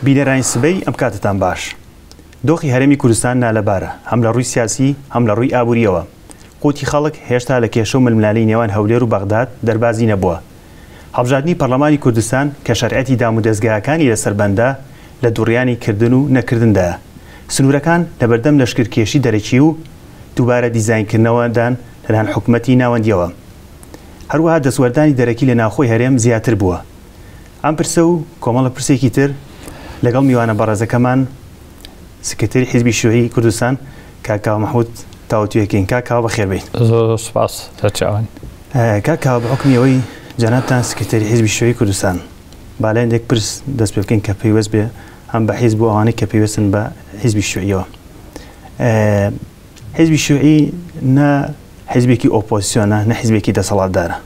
بینەرانی سبەی ئەم کاتتان باش. دۆخی هەرێمی کوردستان نالەبارە، هەم لە ڕووی سیاسی، هەم لە ڕووی ئابوورییەوە. قوتی خەڵک هێشتا لە کێشە و ململانێی نێوان هەولێر و بەغداد دەربازی نەبووە. هەڵبژاردنی پەرلەمانی کوردستان کە شەرعیەتی دامودەزگاکانی لەسەر بەندە، لە دووڕیانی کردن و نەکردندایە. سنوورەکان لەبەردەم لەشکرکێشی دەرەکی و دووبارە دیزاینکردنەوەدان لەلایەن حکومەتی ناوەندییەوە. هەروەها دەستوەردانی دەرەکی لە ناوخۆی هەرێم زیاتر بووە. ئەم پرسە و کۆمەڵە پرسێکی تر لەگەڵ میوانە بەڕێزەکەمان سکرتێری حیزبی شیوعی کوردستان کاک کاوە مەحمود تاوتوێکەین. کاک کاوە بەخێر بێیت. زۆر زۆر سوپاس سەرچاوان. کاک کاوە بە حوکمی ئەوەی جەنابتان سکرتێری حیزبی شیوعی کوردستان با لە هەندێک پرس دەست پێ بکەین کە پەیوەست بێ هەم بە حیزب و ئەوانەی کە پەیوەستن بە حیزبی شیوعیەوە. حیزبی شیوعی نە حیزبێکی ئۆپۆزسیۆنە نە حیزبێکی دەسەڵاتدارە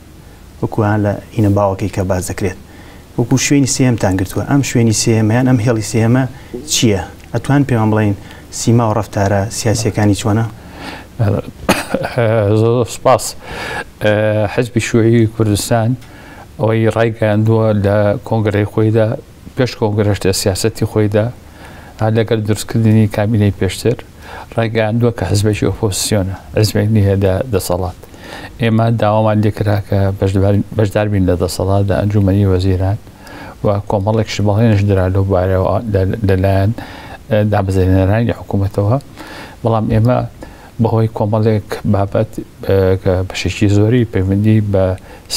وەکو لە ئینە باوەکەی کە باس دەکرێت وەکو شوێنی سێیەمتان گرتووە ئەم شوێنی سێیەمە یان ئەم هێڵی سێیەمە چییە؟ ئەتوان پێمان بڵێن سیما و ڕەفتارە سیاسیەکانی چۆنە؟ زۆر سپاس. حزبی شیوعی کوردستان ئەوەی ڕایگەیاندووە لە کۆنگرەی خۆیدا پێش کۆنگرەش لە سیاسەتی خۆیدا لەگەل دروستکردنی کابینەی پێشتر ڕایگەیاندووە کە حزبێکی ئۆپۆزسیۆنە، حزبێک نییە لە دەسەڵات. ئێمە داوامان لێکرا کە بەشدار بین لە دەسەڵات لە ئەنجومەنی وەزیران و کۆمەڵێک بەڵێنش درا لەو بارەوە لەلایەن دامەزرێنەرانی حکوومەتەوە، بەڵام ئێمە بەهۆی کۆمەڵێک بابەت کە بەشێکی زۆری پەیوەندی بە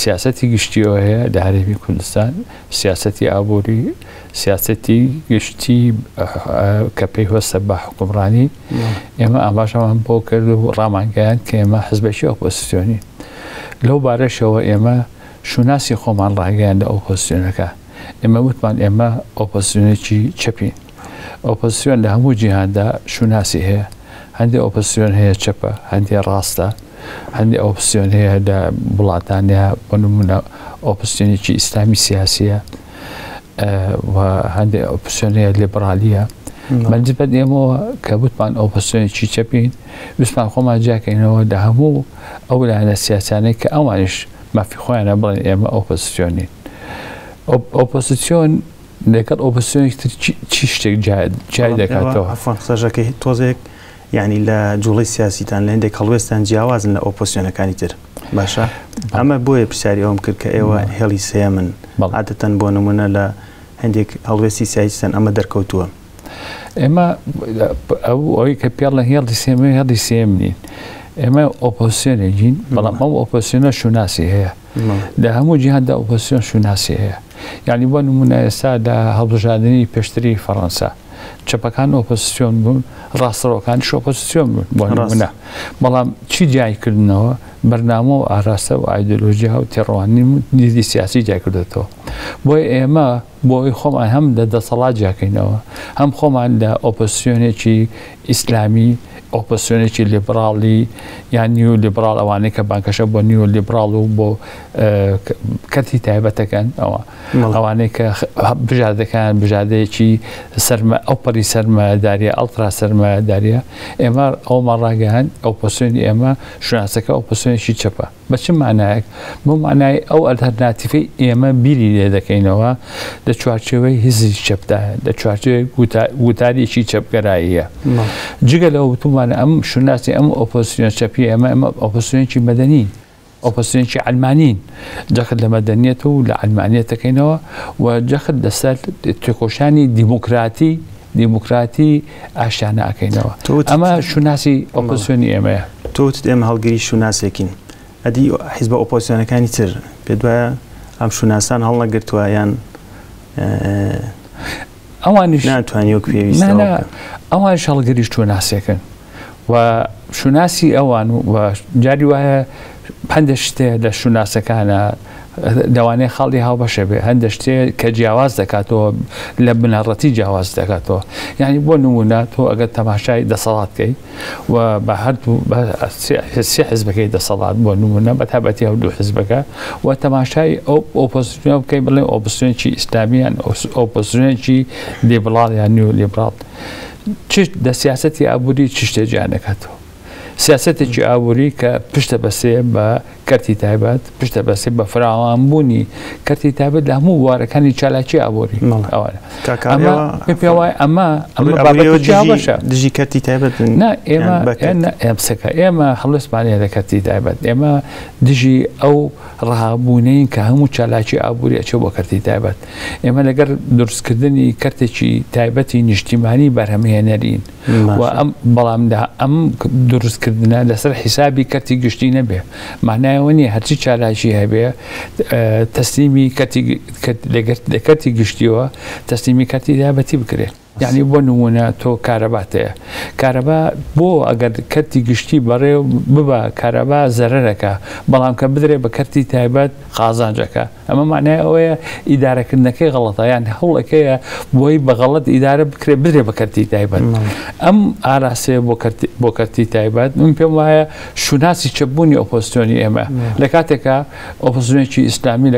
سیاسەتی گشتیەوە هەیە لە هەرێمی کوردستان، سیاسەتی ئابووری، سیاسەتی گشتی کە پەیوەستە بە حوکمڕانی، ئێمە ئاماژەمان بۆ کرد و ڕامانگەیاند کە ئێمە حزبێکی ئۆپۆزسیۆنین. لەو بارەشەوە ئێمە شوناسی خۆمان ڕاگەیاند لە ئۆپۆزسیۆنەکە. ئێمە وتمان ئێمە ئۆپۆزسیۆنێکی چەپین. ئۆپۆزسیۆن لە هەموو جیهاندا شوناسی هەیە. هەندێ ئۆپۆزسیۆن هەیە چەپە، هەندێ ڕاستە، هەندێ ئۆپۆزسیۆن هەیە لە وڵاتانە بۆ نموونە ئۆپۆزسیۆنێکی ئیسلامی سیاسیە و هەندێ ئۆپۆزسیۆن هەیە لیبرالیە. بەنسبەت ئێمەوە کە وتمان ئۆپۆزسیۆنێکی چەپین، ویستمان خۆمان جیاکەینەوە لە هەموو ئەو لایەنە سیاسیانەی کە ئەوانیش مافی خۆیانە بڵێن ئێمە ئۆپۆزسیۆنین. ئۆپۆزسیۆن لەگەڵ ئۆپۆزسیۆنێکی تر چی شتێک جیای دەکاتەوە؟ عەفوەن قسەشەکەی تۆزێک یعنی لە جوڵەی سیاسیتان لە هەندێک هەڵوێستان جیاوازن لە ئۆپۆزسیۆنەکانی تر باشە ئەمە بۆیە پرسیاری ئەوم کرد کە ئێوە هێڵی سێیەمن عادەتەن بۆ نمونە لە هەندێک هەڵوێستی سیاسیتان ئەمە دەرکەوتووە. ئێمە ئەو ئەوەی کە پێڵە هێڵی سێمە هێڵی سێم نین ئێمە ئۆپۆزسیۆنێکین بەڵام ئەو ئۆپۆزسیۆنە شوناسی هەیە لە هەموو جیهاندا ئۆپۆزسیۆن شوناسی هەیە یعنی بۆ نمونە ئێستا لە هەڵبژاردنی پێشتری فەڕەنسا چەپەکان ئۆپۆزسیۆن بوون ڕاستڕەوەکانیش ئۆپۆزسیۆن بوون بۆ نمونە بەڵام چی جیای کردنەوە بەرنامە و ئاراستە و ئایدۆلۆژیا و تێڕوانین و دیدی سیاسی جیای کردێتەوە بۆیە ئێمە بۆ ئەوەی خۆمان هەم لە دەسەڵات جیاکەینەوە، هەم خۆمان لە ئۆپۆزسیۆنێکی ئیسلامی، ئۆپۆزسیۆنێکی لیبڕاڵی یان نیو لیبڕاڵ، ئەوانەی کە بانگەشە بۆ نیو لیبڕاڵ و بۆ کەرتی تایبەت دەکەن، ئەوە ئەوانەی کە بژاردەکان بژاردەیەکی سەرمە ئەوپەڕی سەرمایەداریە، ئەڵترا سەرمایەداریە، ئێمە ئەومان ڕاگەیاند ئۆپۆزسیۆنی ئێمە شوناسەکە ئۆپۆزسیۆنێکی چەپە. بە چ مانایەک؟ بەو مانای ئەو ئەلتەرناتیفەی ئێمە بیری لێ دەکەینەوە لە چوارچێوەی هزری چەپدایە، لە چوارچێوەی گوتارێکی چەپگەراییە. جگە لەوە وتومانە ئەم شوناسی ئەم ئۆپۆزسیۆن چەپی ئێمە، ئێمە ئۆپۆزسیۆنێکی مەدەنین، ئۆپۆزسیۆنێکی عەلمانین، جەخت لە مەدەنیەت و لە عەلمانیەت دەکەینەوە و جەخت لەسەر تێکۆشانی دیموکراتی دیموکراتی ئاشتیانە ئەکەینەوە. ئەمە شوناسی ئۆپۆزسیۆنی ئێمەیە. تۆ وتت ئێمە هەڵگری شوناسێکین، ئەدی حیزبە ئۆپۆزسیۆنەکانی تر پێت وایە ئەم شوناسان هەڵنەگرتووە یان ئەوانیش ناتوانانی وەک پێویست ئەوانیش هەڵگری شوناسێکن و شوناسی ئەوان و جاری وایە هەندێک شتێ لە شوناسەکانە لەوانەیە خاڵی هاوبەشە بێ هەندێک شتێ کە جیاواز دەکاتەوە لە بنەڕەتی جیاواز دەکاتەوە یعنی بۆ نمونە تۆ ئەگەر تەماشای دەسەڵات کەی و بە هەردوو سێ حزبەکەی دەسەڵات بۆ نمونە بە تابەتی هەردوو حزبەکە و تەماشای ئەو ئۆپۆزیسیۆن بکەی بڵێ ئۆپۆزیسیۆنێکی ئیسلامیان ئۆپۆزیسیۆنێکی لیبراڵ یان نیو لیبراڵ چ لە سیاسەتی ئابووری چ شتێ جیا دەکاتەوە. سیاسەتێکی ئابووری کە پشتە بەسێ بە کەرتی تایبەت، پشتە بەسێ بە فراوانبوونی کەرتی تایبەت لە هەموو بوارەکانی چالاکی ئابووری. ئەوانە. ئەمە پێ وایە ئەمە ئەمە بابەتێکی هاوبەشە. دژی کەرتی تایبەت نا، ئێمە ئێمە ئێمە هەڵوێستمان هەیە لە کەرتی تایبەت. ئێمە دژی ئەو ڕەهابوونەین کە هەموو چالاکی ئابووری ئەچێ بۆ کەرتی تایبەت. ئێمە لەگەر دروستکردنی کەرتێکی تایبەتی نیشتیمانی بەرهەمهێنەرین و ئەم بەڵام ئەم دروستکردنە لەسەر حیسابی کەرتی گشتی نەبێ. مانایەوە نییە هەرچی چالاکی هەبێ تەسلیمی کەرتی لە کەرتی گشتیەوە تەسلیمی کەرتی تایبەتی بکرێ. یعنی بۆ نمونە تۆ کارەبات هەیە، کارەبا بۆ ئەگەر کەرتی گشتی بەڕێ ببا کارەبا زەرەرەکە، بەڵام کە بدرێ بە کەرتی تایبەت قازانجەکە. ئەمە معنای ئەوەیە ئیدارەکردنەکەی غەڵەتە، یان هەوڵەکەیە بۆی بە غەڵەت ئیدارە بکرێ بدرێ بە کەرتی تایبەت. ئەم ئاراستەیە بۆ کەرتی تایبەت من پێم وایە شوناسی چەپبوونی ئۆپۆزسیۆنی ئێمە لە کاتێکا ئۆپۆزسیۆنێکی ئیسلامی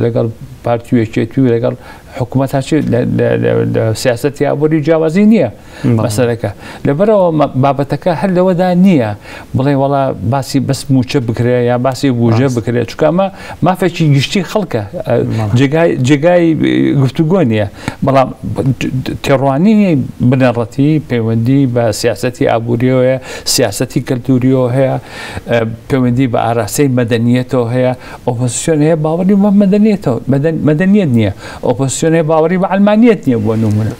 لەگەڵ پارتی و یەکێتی و لەگەڵ حکوومەت هەرچی لە سیاسەتی ئابووری جیاوازی نییە مەسەلەکە. لەبەرەوە بابەتەکە هەر لەوەدا نییە بڵێ وەڵا باسی بەس موچە بکرێ یا باسی بوژە بکرێت، چونکە ئەمە مافێکی گشتی خەڵکە، جێگای گفتوگۆ نییە. بەڵام تێڕوانینی بنەڕەتی پەیوەندی بە سیاسەتی ئابووریەوەیە، سیاسەتی کەلتوریەوە هەیە، پەیوەندی بە ئاراستەی مەدەنیەتەوە هەیە. ئۆپۆزیسیۆن هەیە باوەڕی بە مەدەنیەتەوە، مەدەنیەت نییە. ئۆپۆزیسیۆن هەیە باوەڕی بە عەلمانیەت نییە بۆ نمونە.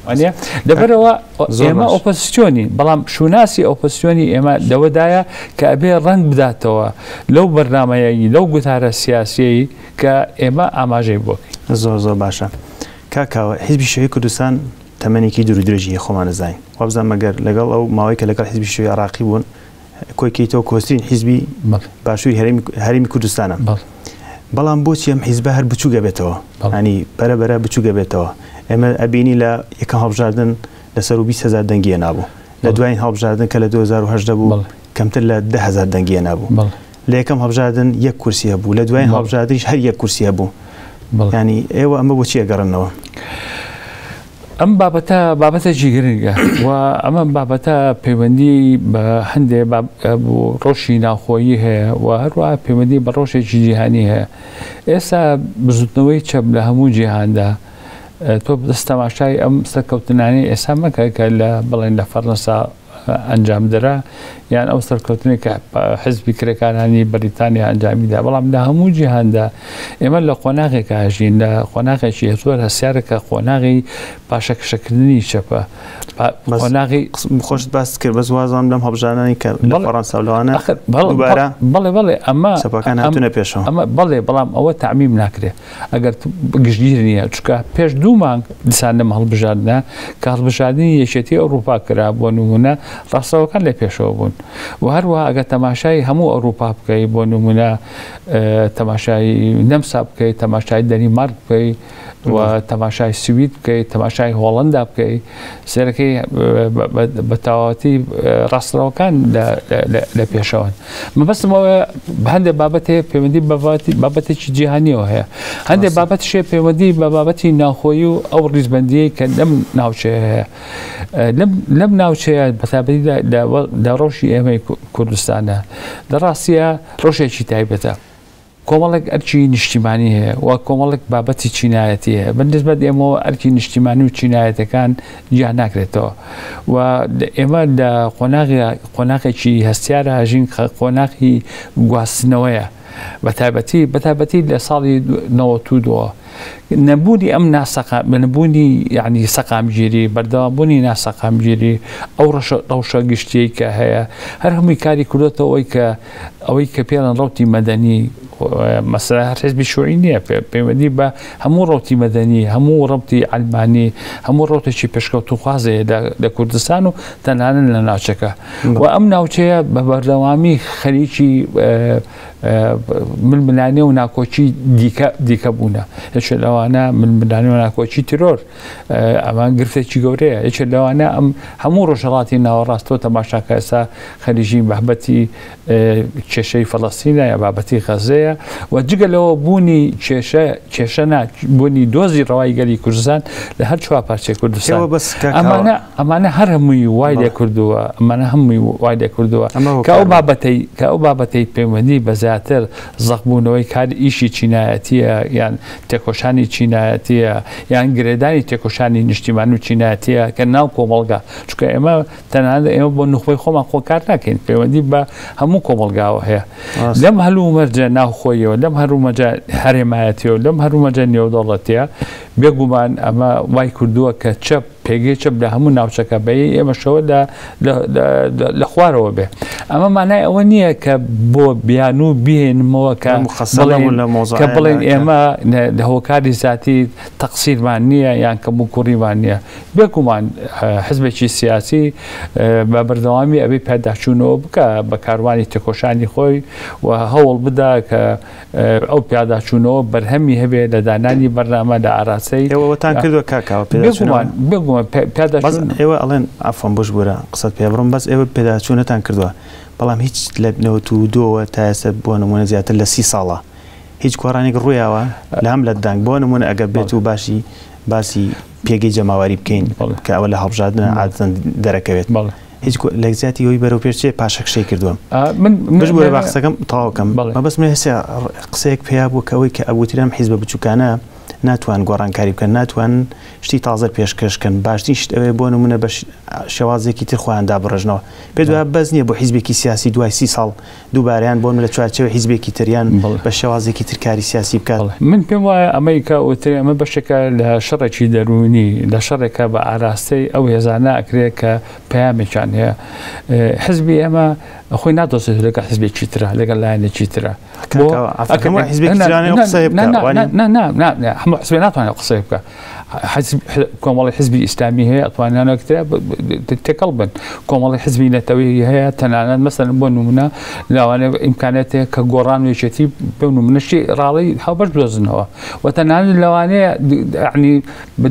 وانە لەبەرەوە ئێمە ئۆپۆزیسیۆنین، بەڵام شوناسی ئۆپۆزیسیۆنی ئێمە لەوەدایە کە ئەبێ ڕەنگ بداتەوە لەو بەرنامەیە، لەو گوتارە سیاسیەی کە ئێمە ئاماژەی بۆ بکەین. زۆر زۆر باشە کاک کاوە. حیزبی شیوعی کوردستان تەمەنێکی دوور و درێژی هەیە، خۆمان ئەزانین. وابزانم ئەگەر لەگەڵ ئەو ماوەی کە لەگەڵ حیزبی شیوعی عێراقی بوون کۆی کەیتەوە کۆسترین حیزبی باشووری هەرێمی کوردستانە. بەڵام بۆچی ئەم حیزبە هەر بچووکە بێتەوە؟ ینی بەرە بەرە بچووکە بێتەوە. ئێمە ئەبینی لە یەکەم هەڵبژاردن لەسەر و 20 هەزار دەنگی نابوو، لە دوایین هەڵبژاردن کە لە 2010 بوو کەمتر لە 10 هەزار دەنگی نابوو. لە یەکەم هەڵبژاردن یەک کورسی هەبوو، لە دوایین هەڵبژاردنیش هەر یەک کورسی هەبوو. ینی ئێوە ئەمە بۆچی ئەگەڕنەوە؟ ئەم بابەتە بابەتێکی گرنگە و ئەمە بابەتە پەیوەندی بە هەندێ ڕۆشی ناوخۆیی هەیە و هەروە پەیوەندی بە ڕۆژێکی جیهانی هەیە. ئێستا بزوتنەوەی چەپ لە هەموو جیهاندا، تۆ دەست تەماشای ئەم سەرکەوتنانەی ئێستا مەکە کە لە بڵێن لە فەرەنسا ئەنجامدرا، یان ئەو سەرکەوتنێک کە حزبی کرێکارانی بەریتانیا ئەنجامیدا، بەڵام لە هەموو جیهاندا ئێمە لە قۆناغێکا ژین، لە قۆناغێکی زۆر هەستیارە کە قۆناغی پاشەکشەکردنی چەپە. قۆناغی خۆشت باس کرد، بەس وازم لەم هەڵبژاردنانی کە لە فەڕەنسا لەوانە دووبارە بەڵێ بەڵێ ئەمە چەپەکان هاتوونە پێشەوە. ئەمە بەڵێ، بەڵام ئەوە تەعمیم ناکرێت ئەگەر گشتگیر نییە، چونکە پێش دوو مانگ دیسان لەم هەڵبژاردنە کە هەڵبژاردنی یەکێتی ئەوروپا کرا بۆ نمونە ڕاستەوەکان لە پێشەوە بوون و هەروەها ئەگەر تەماشای هەموو ئەوروپا بکەی، بۆ نمونە تەماشای نەمسا بکەی، تەماشای دەنیمارک بکەی و تەماشای سوید بکەی، تەماشای هۆڵندا بکەی، سێرەکەی بە تەواوەتی ڕاستڕەوەکان لە پێشەوەن. مەبەستم ئەوەیە هەندێک بابەت هەیە پەیوەندی بە بابەتێکی جیهانیەوە هەیە، هەندێک بابەت شێ پەیوەندی بە بابەتی ناوخۆیی و ئەو ڕیزبندیەی کە لەم ناوچەیە هەیە. لەم ناوچەیە بەتابەتی لە ڕەوشی ئێمەی کوردستانە لە ڕاستیە ڕەوشێکی تایبەتە. کۆمەڵێک ئەرکی نیشتیمانی هەیە و کۆمەڵێک بابەتی چینایەتی هەیە. بە نسبەت ئێمەوە ئەرکی نیشتیمانی و چینایەتەکان جیا ناکرێتەوە و ئێمە لە قۆناغێکی هەستیارە هەژین، قۆناغی گواستنەوەیە، بە تایبەتی لە ساڵی 92 نەبوونی ئەم ناسەقام، نەبوونی یعنی سەقامگیری، بەردەوامبوونی ناسەقامگیری، ئەو ڕەوشە گشتیەی کە هەیە هەر هەمووی کاری کردێتەوە ئەوەی کە پێڵەن ڕوتی مەدەنی. مەسەلە هەر حزبی شوعی نییە، پەیوەندی بە هەموو ڕوتی مەدەنی، هەموو ڕەوتی عەلمانی، هەموو ڕوتێکی پێشکەوتوخوازەیە لە کوردستان و تەنانەت لە ناوچەکە. و ئەم ناوچەیە بە بەردەوامی خەریکی ململانێ و ناکۆکی دیکە بوونە. یەکێ لەوانە ململانێ و ناکۆکی تیرۆر، ئەمە گرفتێکی گەورەیە. یەکێ لەوانە ئەم هەموو ڕۆژهەڵاتی ناوەڕاستەوە تەماشاکە ئێستا خەریکی بابەتی کێشەی فەڵەستینە یا بابەتی غەزەیە و جگە لەوە بوونی کێشە کێشە نا بوونی دۆزی ڕەوای گەلی کوردستان لە هەر چوار پارچەی کوردستان ئەمانە ئەمانە هەر هەمووی وای لێ کردووە ئەمانە هەمووی وای لێ کردووە کە ئەو بابەتەی کە ئەو بابەتەی پەیوەندی بە زیاتر زەقبوونەوەی کاری ئیشی چینایەتیە یان تێکۆشانی چینایەتیە یان گرێدانی تێکۆشانی نیشتیمان و چینایەتیە کە ناو کۆمەڵگا چونکە ئێمە تەنانەت ئێمە بۆ نوخبەی خۆمان خۆ کار ناکەین پەیوەندی بە هەموو کۆمەڵگاوە هەیە لەم هەلومەرجە ناوخۆیەوە لەم هەرومەجە هەرێمایەتیەوە لەم هەرومەجە نێودەوڵەتیە بێگومان ئەمە وای کردووە کە چەپ پێگەی چەپ لە هەموو ناوچەکە بە ئێمەشەوە لە خوارەوە بێ ئەمە مانای ئەوە نییە کە بۆ بیانوو بهێنمەوە کە کە بڵێن ئێمە لە هۆکاری زیاتی تەقسیرمان نییە یان کەم و کوڕیمان نییە بێگومان حزبێکی سیاسی بە بەردەوامی ئەبێ پێداچوونەوە بکە بە کاروانی تێکۆشانی خۆی و هەوڵ بدا کە ئەو پیاداچوونەوە بەرهەمی هەبێ لە دانانی بەرنامە لە ئاراستەی ئێوە ئەوەتان کردووە کاک کاوە پێداچوونەوە؟ بێگومان بەس ئێوە ئەڵێن عەفوەن بشبورە قسەت پێ بڕم بەس ئێوە پێداچوونەتان کردووە بەڵام هیچ لە 92ەوە تا ئێستا بۆ نموونە زیاتر لە 30 ساڵە هیچ گۆڕانێک ڕوویاوە لە هەم لە دەنگ بۆ نموونە ئەگەر بێت و باشی باسی پێگەی جەماوەری بکەین کە ئەوە لە هەڵبژاردنە عادەتەن دەرەکەوێت هیچ لە زیاتی ئەوی بەرەو پێش چێ پاشەکشەی کردووە من بشبورە با قسەکەم تەواو کەم مەبەستم هێستا قسەیەک پیا بوو کە ئەوەی کە ئەوترام حیزبە بچووکانە ناتوان گۆڕانکاری بکەن ناتوان شتی تازە پێشکەش کەن باشترین شت ئەوەیە بۆ نمونە بە شێوازێکی تر خۆیان دابڕێژنەوە پێت وایە بەس نییە بۆ حیزبێکی سیاسی دوای 30 ساڵ دووبارە یان بۆ لە چوارچێوەی حیزبێکی تر یان بە شێوازێکی تر کاری سیاسی بکات؟ من پێم وایە ئەمەی کە ئەوترێ ئەمە بەشێکە لە شەڕێکی دەروونی، لە شەڕێکە بە ئاراستەی ئەو هێزانە ئەکرێ کە پەیامێکیان هەیە. حزبی ئێمە خۆی نادۆزێتەوە لەگەڵ حزبێکی ترە، لەگەڵ لایەنێکی ترە. بۆ هەموو حزبێکی ترانێ ئەو قسەیە بکا، وانیە؟ نا نا نا نا هەموو حزبێ ناتوانێت ئەو قسەیە بکا. کۆمەڵی حزبی ئیسلامی هەیە ئەتوانیان تێکەڵ بن کۆمەڵی حزبی نەتەوەی هەیە تەنانەت مەسەن بۆ نمونە لاوانێ ئیمکانێت هەیە کە گۆڕان و یەکێتی بۆ نمونەشی ڕاڵی هاوبەش بدۆزنەوە و تەنانەت لەوانەیە یعنی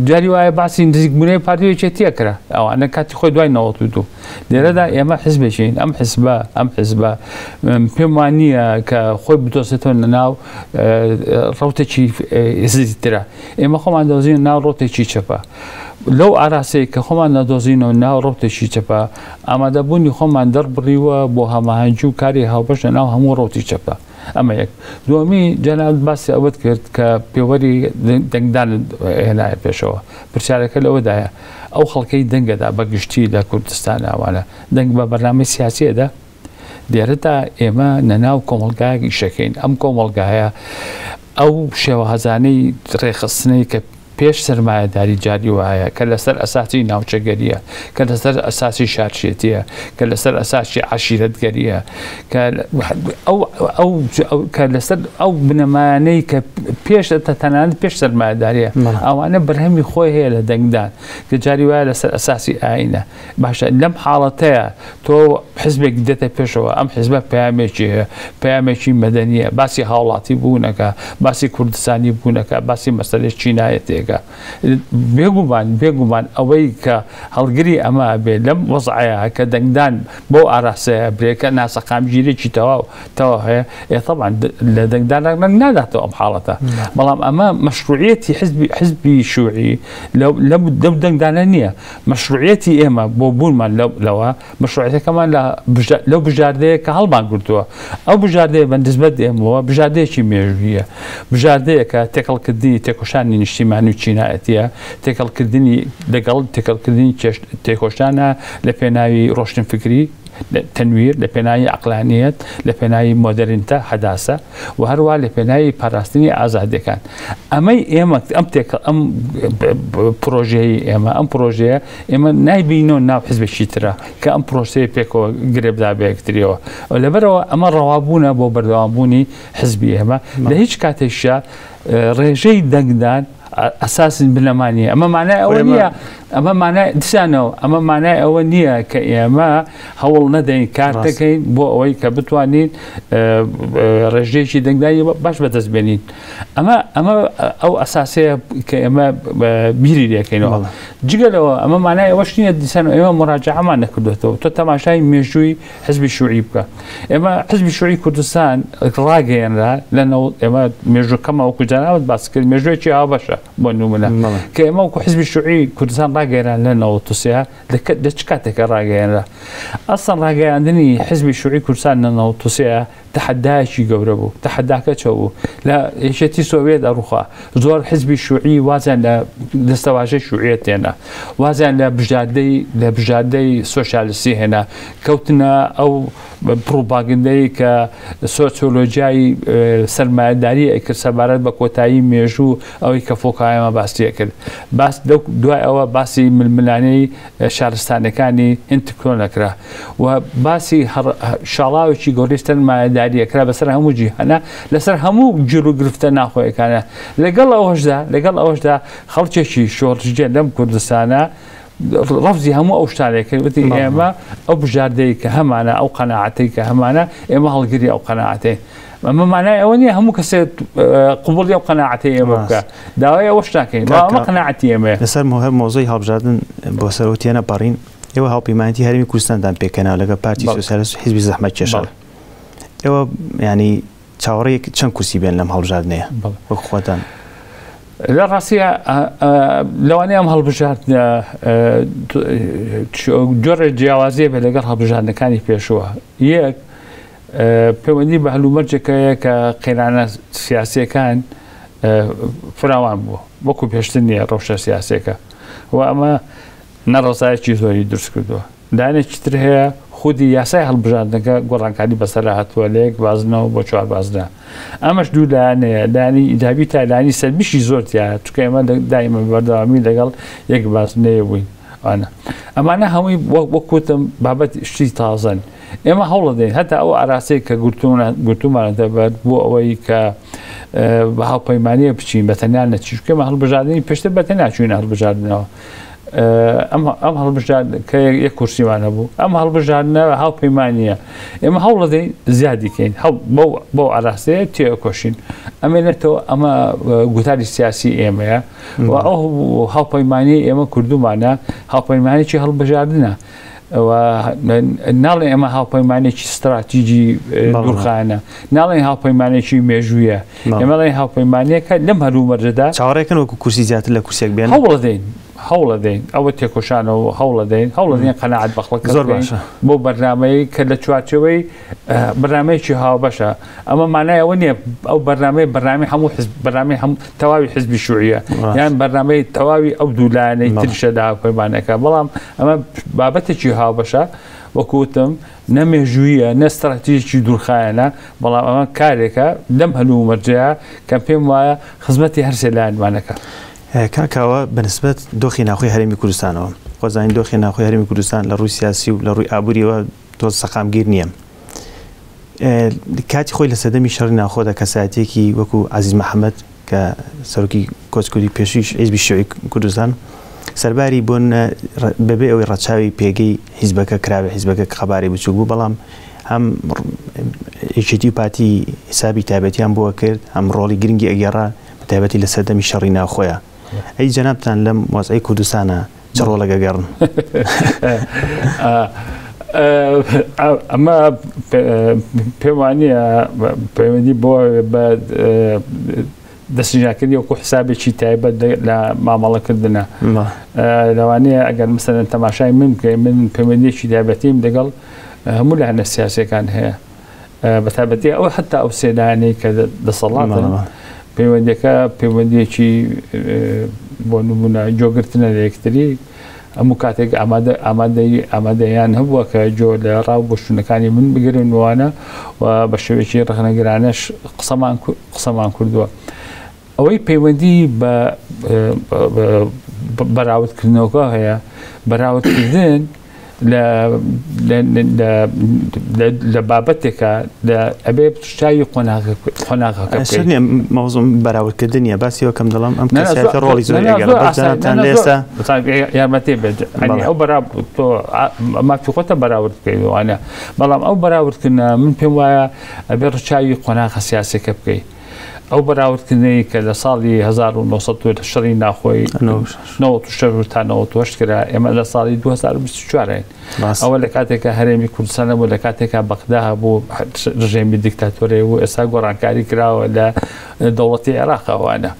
جاری وایە باسی نزیکبوونەوەی پارتی و یەکێتیە کرا ئەوانە کاتی خۆی دوای 92 لێرەدا ئێمە حزبێکین ئەم حزبە ئەم حزبە پێم وان نییە کە خۆی بدۆزێتەوە لە ناو ڕوتێکی زیترە ئێمە خۆمان دۆزین ناو ڕوتێکی چەپە لەو ئاراستەیە کە خۆمان نەدۆزینەوە ناو ڕوتێکی چەپە ئامادەبوونی خۆمان دەربڕیوە بۆ هەماهەنگی و کاری هاوبەش لە ناو هەموو ڕوتی چەپە ئەمە یەک دووەمی جەنابت باسی ئەوەت کرد کە پێوەری دەنگدان هێنایە پێشەوە پرسیارەکە لەوەدایە ئەو خەڵکەی دەنگەدا بە گشتی لە کوردستان ئەوانە دەنگ بە بەرنامەی سیاسیەدا لێرەدا ئێمە لەناو کۆمەڵگایەک ئیشەکەین ئەم کۆمەڵگایە ئەو شێوازانەی ڕێکخستنەی کە پێش سەرمایەداری جاری وایە کە لەسەر ئەساسی ناوچەگەریە کە لەسەر ئەساسی شارچێتیە کە لەسەر ئەساسی عەشیرەتگەریە کە ئەو ئەو کە لەسەر ئەو بنەمایانەی کە پێش تەنانەت پێش سەرمایەداریە ئەوانە بەرهەمی خۆی هەیە لە دەنگدان کە جاری وایە لەسەر ئەساسی ئاینە باشە لەم حاڵەتەیە تۆ حزبێک دێتە پێشەوە ئەم حزبە پەیامێکی هەیە پەیامێکی مەدەنیە باسی هاوڵاتی بوونەکە باسی کوردستانی بوونەکە باسی مەسەلەی چینایەتێکە بێگومان بێگومان ئەوەی کە هەڵگری ئەمە بێ لەم وەزعەیە کە دەنگدان بەو ئاراستەیە برێ کە ناسەقامگیرێکی تەواو تەواو هەیە ئێ تەبعەن لە دەنگدان ڕەنگ ناداتەوە ئەم حاڵەتە بەڵام ئەمە مەشروعیەتی حزبی حزبی شوعی لەو دەنگدانە نییە مەشروعیەتی ئێمە بۆ بوونمان لەوە، مەشروعیەتەکەمان لە لەو بژاردەیە کە هەڵمان گرتووە. ئەو بژاردەیە بە نسبەت ئێمەوە بژاردەیەکی مێژوویە. بژاردەیەکە تێکەڵکردنی تێکۆشانی نیشتیمانی و چینایەتیە، تێکەڵکردنی لەگەڵ تێکەڵکردنی تێکۆشانە لە پێناوی ڕۆشنفکری، تەنویر، لە پێناوی عەقلانیەت، لە پێناوی مۆدێرنتە، حەداسە، و هەروەها لە پێناوی پاراستنی ئازادیەکان. ئەمەی ئێمە ئەم تێکەڵ ئەم پرۆژەیەی ئێمە ئەم پرۆژەیە ئێمە نایبینەوە ناو حزبێکی ترە کە ئەم پرۆسەیە پێکەوە گرێ بدا بە یەکتریەوە لەبەرەوە ئەمە ڕەوابوونە بۆ بەردەوامبوونی حزبی ئێمە لە هیچ کاتێکشا ڕێژەی دەنگدان ئەساسین بنەما نییە. ئەمە مانای ئەوە نییە، ئەمە مانای دیسانەوە ئەمە مانای ئەوە نییە کە ئێمە هەوڵ نەدەین کار دەکەین بۆ ئەوەی کە بتوانین ڕێژەیەکی دەنگدانی باش بەدەست بێنین. ئەمە ئەمە ئەو ئەساسەیە کە ئێمە بیری لێکەینەوە. جگە لەوە ئەمە مانای ئەوەش نییە دیسان ئێمە مراجعەمان نەکردوێتەوە. تۆ تەماشای مێژووی حزبی شوعی بکە. ئێمە حزبی شوعی کوردستان ڕاگەیەنرا لە ئێمە مێژووکەمە وەکو جەنابت باس کرد مێژوویەکی هاوبەشە بۆ نمونە کە ئێمە وەکو حزبی شوعی کوردستان ڕاگەیەنرا لە 93 لە چ کاتێکە ڕاگەیەنرا؟ ئەسڵەن ڕاگەیاندنی حزبی شوعی کوردستان لە 93 تەحەدایەکی گەورە بوو. تەحەداکە چۆ بوو؟ لە یەکێتی سۆڤێت ئەڕوخا زۆر حزبی شوعی وازیان لە دەستەواژەی شوعیەت هێنا، وازیان لە بژاردەی لە بژاردەی سۆسیالیستی هێنا، کەوتنە ئەو پڕوپاگندەی کە سۆسیۆلۆژیای سەرمایەداری ئەکرد سەبارەت بە کۆتایی مێژوو، ئەوەی کە فۆکایەمە باسی ئەکرد. باس لەو دوای ئەوە باسی ململانێی شارستانەکانی هینتکتۆن ئەکرا و باسی شاڵاوێکی گەورەی سەرمایەداری ئەکرا بەسەر هەموو جیهانە لەسەر هەموو گیر و گرفتە ناخۆیەکانە. لەگەڵ ئەوەشدا لەگەڵ ئەوەشدا خەڵکێکی شۆڕشگێر لەم کوردستانە ڕەفزی هەموو ئەو شتانەی کرد، وتی ئێمە ئەو بژاردەی کە هەمانە، ئەو قەناعەتەی کە هەمانە، ئێمە هەڵگری ئەو قەناعەتەین. ئەمە مانای ئەوە نییە هەموو کەسێک قبوڵی ئەو قەناعەتەی ئێمە بکە، داوای ئەوەش ناکەین، بەڵام ئەمە قەناعەتی ئێمەیە. لەسەر هەر مۆزەی هەڵبژاردن بۆ سەرەوە تێنەپەڕین، ئێوە هاوپەیمانێتی هەرێمی کوردستانتان پێکهێناوە لەگەڵ پارتی سۆسیالیست و حیزبی زەحمەتکێشان. ئێوە ینی چاوەڕێی چەند کورسی بێن لەم هەڵبژاردنەیە وەک خۆتان؟ لە ڕاستیە لەوانەیە ئەم هەڵبژاردنە جۆرە جیاوازیە بێت لەگەڵ هەڵبژاردنەکانی پێشووە. یەک پەیوەندی بە هەلومەرجێکەیە کە قەیرانە سیاسیەکان فراوان بووە، وەکو پێشتر نییە ڕەوشە سیاسیەکە و ئەمە ناڕەزایەکی زۆری دروست کردووە. لایەنێکی تر هەیە خودی یاسای هەڵبژاردنەکە گۆڕانکاری بەسەرا هاتووە لە یەک بازنەوە بۆ چوار بازنە. ئەمەش دوو لایەنەیە، لایەنی ئیجابی تا لایەنی سەلبیشی زۆر تیایە، چونکە ئێمە دایمە بەردەوامی لەگەڵ یەک بازنەیە بووین. ئەوانە ئەمانە هەمووی وەک وتم بابەت شتی تازەن. ئێمە هەوڵەدەین هەتا ئەو ئاراستەی کە گرتوومانەتە بەر بۆ ئەوەی کە بە هاوپەیمانیە بچین، بە تەنیا نەچین. چونکە ئێمە هەڵبژاردنی پێشتر بە تەنیا چووینە هەڵبژاردنەوە. ئەم هەڵبژارد کە یەک کورسیمان هەبوو، ئەم هەڵبژاردنە هاوپەیمانیە. ئێمە هەوڵەدەین زیادی کەین، بەو ئاراستەیە تێئەکۆشین. ئەمێنێتەوە ئەمە گوتاری سیاسی ئێمەیە و ئەو هاوپەیمانی ئێمە کوردومانە هاوپەیمانێکی هەڵبژاردنە. و ناڵێن ئێمە هاوپەیمانێکی ستراتیجی دوورخانە، ناڵێن هاوپەیمانێکی مێژوویە، ئێمە ڵێن هاوپەیمانیەکە لەم هەلومەرجەدا چاوەڕێکن وەکو کورسی زیاتر لە کورسێک بێن. هەوڵەدەین، هەوڵەدەین ئەوە تێکۆشانەوە هەوڵەدەین، هەوڵەدەین قەناعەت بە خەڵک زۆر باشە بۆ بەرنامەی کە لە چوارچێوەی بەرنامەیەکی هاوبەشە. ئەمە مانای ئەوە نییە ئەو بەرنامەی بەرنامەی هەموو حزب، بەرنامەی هەم تەواوی حزبی شوعیە یان بەرنامەی تەواوی ئەو دوو لایەنەی تریشە لە هاوپەیمانەکە، بەڵام ئەمە بابەتێکی هاوبەشە. وەکو وتم نە مێژوویە نە ستراتیژێکی دوورخایەنە، بەڵام ئەمە کارێکە لەم هەلومەرجەیە کە پێم وایە خزمەتی هەرسێ لایەنمانەکە. کاکاوە بەنسبەت دۆخی ناوخۆی هەرێمی کوردستانەوە، خۆزانین دۆخی ناوخۆی هەرێمی کوردستان لە ڕووی سیاسی و لە ڕووی ئابووریەوە تۆز سەقامگیر نییە. کاتی خۆی لە سەردەمی شەڕی ناوخۆدا کەسایەتیەکی وەکو عەزیز محەممەد کە سەرۆکی کۆچکردووی پێشووی حیزبی شیوعی کوردستان سەرباری بۆن بەبێ ئەوەی ڕەچاوی پێگەی حیزبەکە کراوێ، حیزبەکە قەبارەی بچووک بوو، بەڵام هەم یەکێتی و پارتی حسابی تایبەتیان بۆ کرد، هەم ڕۆڵی گرنگی ئەگێڕا بە تایبەتی لە سەردەمی شەڕی ناوخۆیە. ئەی جەنابتان لەم وەزعی کوردستانە چ ڕۆڵێک ئەگەڕن؟ ئەمە پێم وانییە پەیوەندی بۆ بە دەستنیشانکردنی وەکو حسابێکی تایبەت لە مامەڵەکردنە. لەوانەیە ئەگەر مەسەلەن تەماشای من بکەین، من پەیوەندیەکی تایبەتیم لەگەڵ هەموو لایەنە سیاسیەکان هەیە، بە تایبەتی ئەو حتا ئەو سێ لایەنەی کە دەسەڵاتن، پەیوەندیەکە پەیوەندیەکی بۆ نمونە جۆگرتنە لە یەکتری. هەموو کاتێک ئامادە ئامادەی ئامادەیان هەبووە کە جۆ لە ڕاو بۆچوونەکانی من بگرن وانە و بە شێوەیەکی ڕەخنەگرانەش قسەمان قسەمان کردووە. ئەوەی پەیوەندی بە بەراوردکردنەوەکە هەیە، بەراوردکردن لە بابەتێکە ئەبێ چاوی قۆناغەکە بکەیت. نیە مەوزوم بەراوردکردن نیە باسی وەکەم دەڵم ئەم کەسایەتە ڕۆڵی زۆر لەگەڵ لێستا یارمەتی بێت ئەو بەرا تۆ مافی خۆتە بەراورد بکەیت وانە بەڵام ئەو بەراوردکردنە من پێم وایە ئەبێ ڕچاوی قۆناغە سیاسەکە بکەیت ئەو بەراوردکردنەی کە لە ساڵی 1900 شەڕی ناخۆی 96 تا 98 کرا ئێمە لە ساڵی 2024 این ئەوە لە کاتێکا هەرێمی کوردستان نەبوو لە کاتێکا بەغدا هەبوو ڕژێمی دیکتاتۆرێ و ئێستا گۆڕانکاری کراوە لە دەوڵەتی عێراقەوانە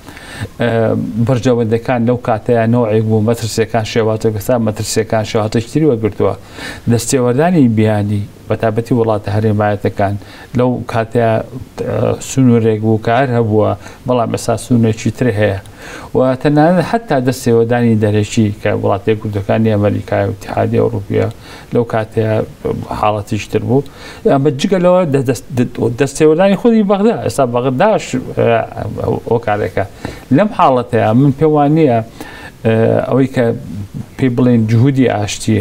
بەرژەوەندەکان لەو کاتەیە نەوەیەک بوو مەترسیەکان شێوازێک ئێستا مەترسیەکان شێوازێکی تری وەرگرتووە دەستێوەردانی بیانی بەتابەتی وڵاتە هەرێمایەتەکان لەو کاتەیە سنوورێک بوو کە هەر هەبووە بەڵام ئێستا سنوورێکی تر هەیە و تەنانەت حتا دەستێوەدانی دەرەکی کە وڵاتە یەکگرتووەکانی ئەمریکا و ئیتیحادی ئەوروپیە لەو کاتەیە حاڵەتیش تر بوو ئەمە جگە لەوە دەستێوەدانی خودی بەغدا ئێستا بەغداش هۆکارێکە لەم حاڵەتەیە من پێم وانییە ئەوەی کە پێی بڵێن جهودی ئاشتی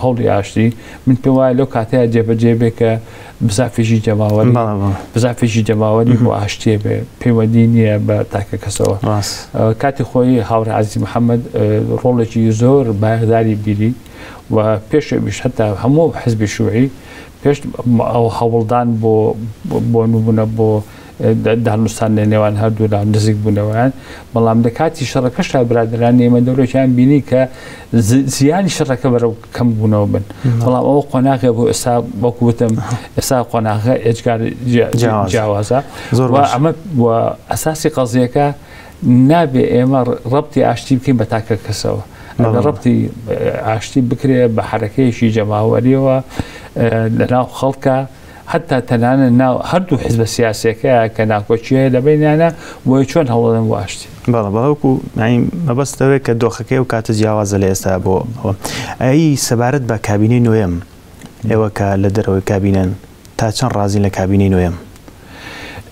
هەوڵی ئاشتی من پێم وایە لەو کاتەیە جێبەجێ بێ کە بزافێکی جەماوەری بزافێکی جەماوەری بۆ ئاشتیە بێ پەیوەندی نییە بە تاکە کەسەوە کاتی خۆی هاوڕێ عەزیز محەممەد ڕۆڵێکی زۆر بایەخداری بیری و پێش ئەویش هەتا هەموو حزبی شوعی پێش ئەو هەوڵدان بۆ بۆ نمونە بۆ دانوستان لە نێوان هەردوولا نزیک بوونەوەیان، بەڵام لە کاتی شەڕەکەشدا برادەرانی ئێمە دەورێکیان بینی کە زیانی شەڕەکە بەرەو کەم بوونەوە بن، بەڵام ئەوە قۆناغێ بوو ئێستا وەکو وتم ئێستا قۆناغە ئێجگار جیاوازە و ئەمە ئەساسی قەزیەکە نابێ ئێمە ڕەبتی ئاشتی بکەین بە تاکە کەسەوە ئەگەر ڕەبتی ئاشتی بکرێ بە حەرەکەیەکی جەماوەریەوە لەناو خەڵکە حەتا تەنانەت ناو هەردوو حزبە سیاسیەکەیا کە ناکۆکی هەیە لە بەینیانا بۆیە چۆن هەوڵدەن بۆ ئاشتی. بەڵێ بەڵێ وەکو یانی مەبەست ئەوەیە کە دۆخەکەی ئەو کاتە جیاوازە لە ئێستا بۆ ئەوە. ئەی سەبارەت بە کابینەی نۆیەم ئێوە کە لە دەرەوەی کابینەن تا چەند ڕازین لە کابینەی نۆیەم؟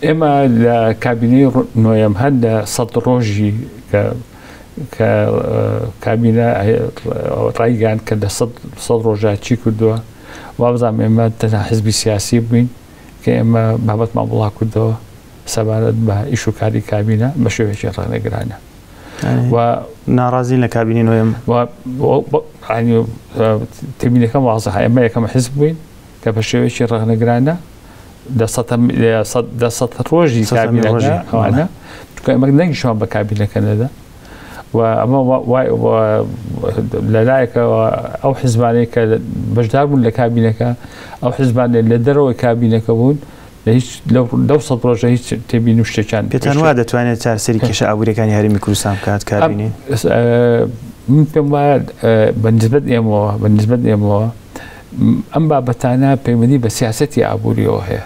ئێمە لە کابینەی نۆیەم هەر لە سەد ڕۆژی کە کە کابینە ڕایگەیاند کە لە سەد ڕۆژا چی کردووە وابزانم ئێمە تەنها حزبی سیاسی بووین کە ئێمە بابەتمان بڵاو کردەوە سەبارەت بە ئیش و کاری کابینە بە شێوەیەکی ڕەخنەگرانە و ناڕازین لە کابینەی نۆیەم تێبینەکەم وازحە ئێمە یەکەم حزب بووین کە بە شێوەیەکی ڕەخنەگرانە دە سەد ڕۆژی کابینەکە ئەوانە چونکە ئێمە دەنگیشمان بە کابینەکە نەدا و ئەمە لەلایەکەوە ئەو حزبانەی کە بەشدار بوون لە کابینەکە ئەو حزبانەی لە دەرەوەی کابینەکە بوون لە هیچ لەو سەد ڕۆژە هیچ تێبینی و شتێکیان پێتان وا دەتوانێت چارەسەری کێشە ئابووریەکانی هەرێمی کوردستان بکات کابینەی؟ من پێم وایە بە نسبەت ئێمەوە بە نسبەت ئێمەوە ئەم بابەتانە پەیوەندی بە سیاسەتی ئابووریەوە هەیە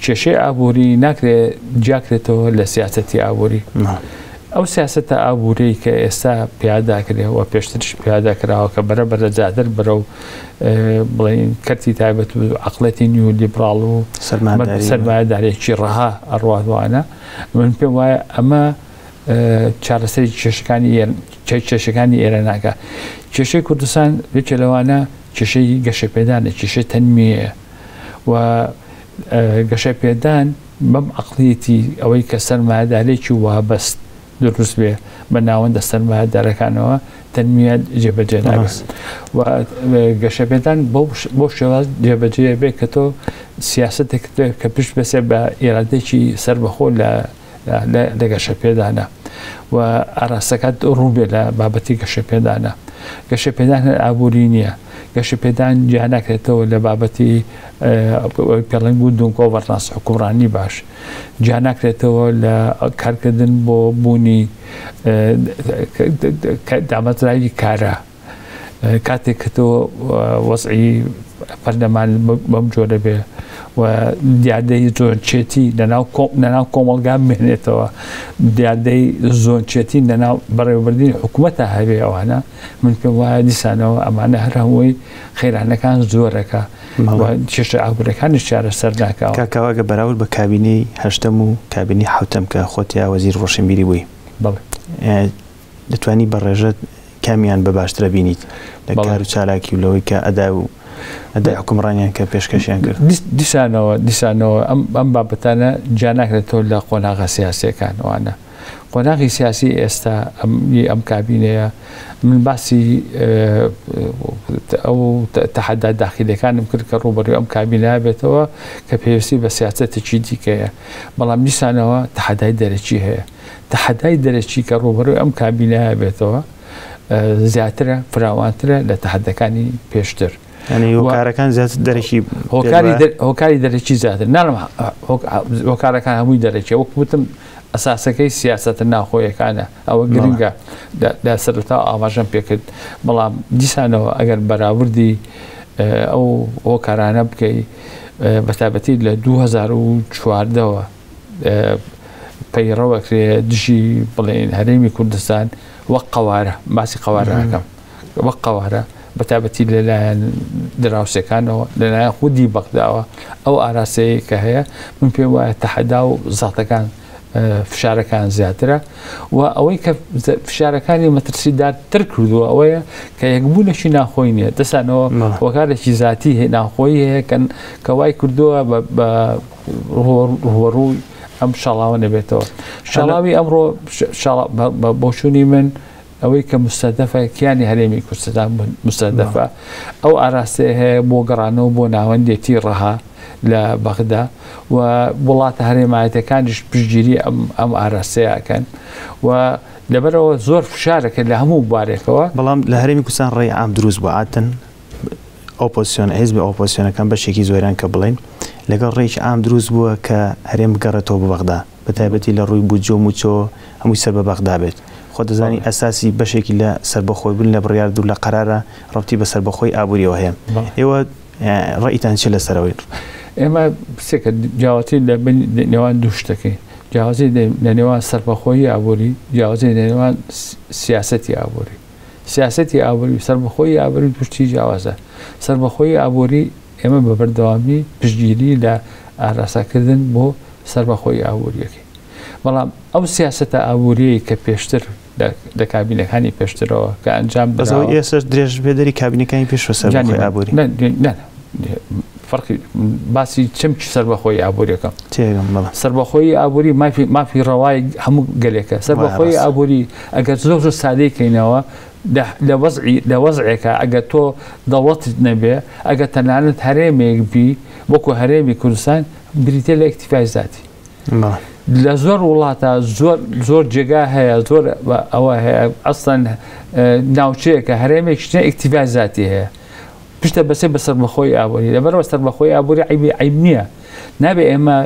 کێشەی ئابووری ناکرێ جیاکرێتەوە لە سیاسەتی ئابووری. ئەو سیاسەتە ئابووریەی کە ئێستا پیاداکرێ و پێشتریش پیادە کراوە کە بەرە بەرە زیاتر بەرەو بڵێین کەرتی تایبەت و عەقڵێتی نیولیبراڵ و سەرمایەدارێکی ڕەها ئەڕواتوانە من پێم وایە ئەمە چارەسەری کێشەکانی کێشەکانی ئێرە ناکە کێشەی کوردستان یەکێ لەوانە کێشەی گەشەپێدانە کێشەی تەنمیەیە و گەشەپێدان بەم عەقڵیەتی ئەوەی کە سەرمایەدارێکی وابەست دروست بێ بە ناوەندە سەرمایەدارەکانەوە تەنمیە جێبەجێ نابێت و گەشەپێدان بۆ شێواز جێبەجێ بێ کە تۆ سیاستێک کە پشت بەسێ بە ئێرادێکی سەربەخۆ لە لە گەشەپێدانە و ئاراستەکات ڕوون بێت لە بابەتی گەشەپێدانە. گەشەپێدان هەر ئابووری نییە. گەشەپێدان جیا ناکرێتەوە لە بابەتی پێڵنگ و دون گۆڤەرنانس حکومڕانی باش. جیا ناکرێتەوە لە کارکردن بۆ بوونی دامەزراوی کارا. کاتێک کە تۆ وەزعی پەرلەمان بەم جۆرە بێ و دیاردەی زۆنچێتی لەناو کۆمەڵگا بمێنێتەوە دیاردەی زۆنچێتی لەناو بەڕێوەبردنی حکوومەتە هەبێ ئەوانە من پێم وایە دیسانەوە ئەمانە هەر هەمووی قەیرانەکان زۆرەکە کێشە ئابوورەکانیش چارەسەر ناکاوە. کاک کاوە ئەگەر بەراورد بە کابینەی هەشتەم و کابینەی حەوتەم کە خۆت تیا وەزیر ڕۆشنبیری بووی بەڵێ. دەتوانی بە ڕێژە کامیان بە باشترە بینیت لە کار و چالاکی و لەوەی کە ئەدا و ئەدای حوکمڕانیان کە پێشکەشیان کرد؟ دیسانەوە دیسانەوە ئەم ئەم بابەتانە جیا ناکرێتەوە لە قۆناغە سیاسیەکان ئەوانە قۆناغی سیاسی ئێستا ئەم کابینەیە من باسی ئەو تەحەدا داخیلەکانم کرد کە ڕووبەروی ئەم کابینە بێتەوە کە پێویستی بە سیاسەتێکی دیکەیە بەڵام دیسانەوە تەحەدای دەرەکی هەیە تەحەدای دەرەکی کە ڕووبەروی ئەم کابینە بێتەوە زیاترە فراوانترە لە تەحەدەکانی پێشتر. یعنی هۆکارەکان زیاتر دەرەکی هۆکاری هۆکاری دەرەکی زیاتر ناڵم هۆکارەکان هەمووی دەرەکی وەک وتم ئەساسەکەی سیاسەتە ناخۆیەکانە ئەوە گرنگە لە سەرەتا ئاماژەم پێکرد بەڵام دیسانەوە ئەگەر بەراوردی ئەو هۆکارانە بکەی بەتابەتی لە 2014ەوە پەیڕەوەکرێ دژی بڵێن هەرێمی کوردستان وەک قەوارە باسی قەوارەکەم وەک قەوارە بەتایبەتی لەلایەن دراوسێکانەوە، لەلایەن خودی بەغداوە ئەو ئاراستەیەی کە هەیە، من پێم وایە تەحەدا و زەختەکان فشارەکان زیاترە و ئەوەی کە فشارەکانی مەترسیدارتر کردووە ئەوەیە کە یەکبوونێکی ناخۆی نییە دەسانەوە هۆکارێکی زیاتی ناخۆی هەیە کە وای کردووە بە ڕووبەڕووی ئەم شاڵاوە نەبێتەوە شاڵاوی ئەمڕۆ بۆچوونی من ئەوەی کە مستەدەفە کیانی هەرێمی کوردستان مستەدەفە ئەو ئاراستەیە هەیە بۆ گەڕانەوە بۆ ناوەندێتی ڕەها لە بەغدا و وڵاتە هەرێمایەتەکانیش پشتگیری ئەم ئەم ئاراستەیە ئەکەن و لەبەرەوە زۆر فشارەکە لە هەموو بارێکەوە. بەڵام لە هەرێمی کوردستان ڕێی عام دروست بوو عادەتەن ئۆپۆزسیۆن حیزبی ئۆپۆزسیۆنەکان بەشێکی زۆریان کە بڵێین لەگەڵ ڕێیەکی عام دروست بووە کە هەرێم بگەڕێتەوە بۆ بەغدا بە تایبەتی لە ڕووی بودجە و مووچەوە هەمووی سەر بە بەغدا بێت. خۆ دەزانی ئەساسی بەشێکی لە سەربەخۆی بوون لە بڕیار دوور لە قەرارە ڕەبتی بە سەربەخۆی ئابووریەوە هەیە. ئێوە ڕەئیتان چیە لەسەر ئەوەی؟ ئێمە سێکە جیاوازی لە نێوان دوو شتەکەی جیاوازی لە نێوان سەربەخۆیی ئابووری جیاوازی لە نێوان سیاسەتی ئابووری سیاسەتی ئابووری و سەربەخۆیی ئابووری دوو شتی جیاوازە سەربەخۆیی ئابووری ئێمە بە بەردەوامی پشتگیری لە ئاراستەکردن بۆ سەربەخۆیی ئابووریەکەی بەڵام ئەو سیاسەتە ئابووریەی کە پێشتر لە کابینەکانی پێشترەوە کە ئەنجام بەس ئەوەی ئێستاش درێژپێدەری کابینەکانی پێش سەربەخۆی ئابووری نا فەرقی باسی چەمکی سەربەخۆی ئابووریەکەم تێگەم بەڵێ سەربەخۆی ئابووری مافی مافی ڕەوای هەموو گەلێکە سەربەخۆی ئابووری ئەگەر زۆر زۆر سادەی کەینەوە لە وەزعی لە وەزعێکە ئەگەر تۆ دەوڵەتت نەبێ ئەگەر تەنانەت هەرێمێک بی وەکو هەرێمی کوردستان بریتە لە ئیکتیفای زاتی لە زۆر وڵاتە زۆر زۆر جێگا هەیە زۆر ئەوە هەیە ئەسڵەن ناوچەیەکە هەرێمێک شتێ ئیکتیفای زاتی هەیە پشتە بەسێ بە سەربەخۆی ئابووری لەبەرەوە سەربەخۆی ئابووری عیبی عیب نییە نابێ ئێمە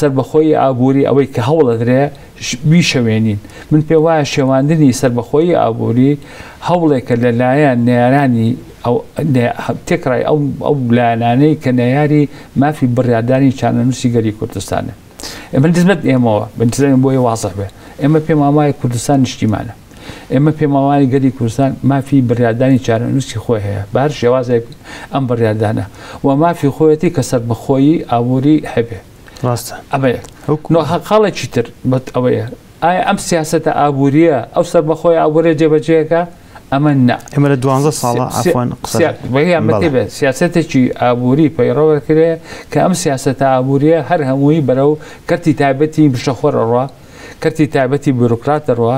سەربەخۆی ئابووری ئەوەی کە هەوڵەدرێ بیشەوێنین من پێ وایە شێواندنی سەربەخۆی ئابووری هەوڵێکە لەلایەن نەیارانی ئەو تێکڕای ئەو ئەو لایەنانەی کە نەیاری مافی بڕیاردانی چارەنووسی گەلی کوردستانن. ئێمە نسبەت ئێمەوە بەنسبەت بۆیە وازح بێ ئێمە پێمان وایە کوردستان نیشتیمانە. ئێمە پێمان وایە گەلی کوردستان مافی بڕیاردانی چارەنووسی خۆی هەیە بە هەر شێوازێک ئەم بڕیاردانە و مافی خۆیەتی کە سەربەخۆیی ئابووری هەبێ. ڕاستە. ئەمەیە. خاڵێکی تر ئەوەیە ئایا ئەم سیاسەتە ئابوورییە ئەو سەربەخۆی ئابووریە جێبەجێکە؟ ئەمە نا. ئێمە لە دوانزە ساڵە عەفوەن قسە بەڵێ. سیاسەتێکی ئابووری پەیڕەوە کرێ کە ئەم سیاسەتە ئابووریە هەر هەمووی بەرەو کەرتی تایبەتی مشەخۆر ئەڕوا، کەرتی تایبەتی بیرۆکرات دەڕوا،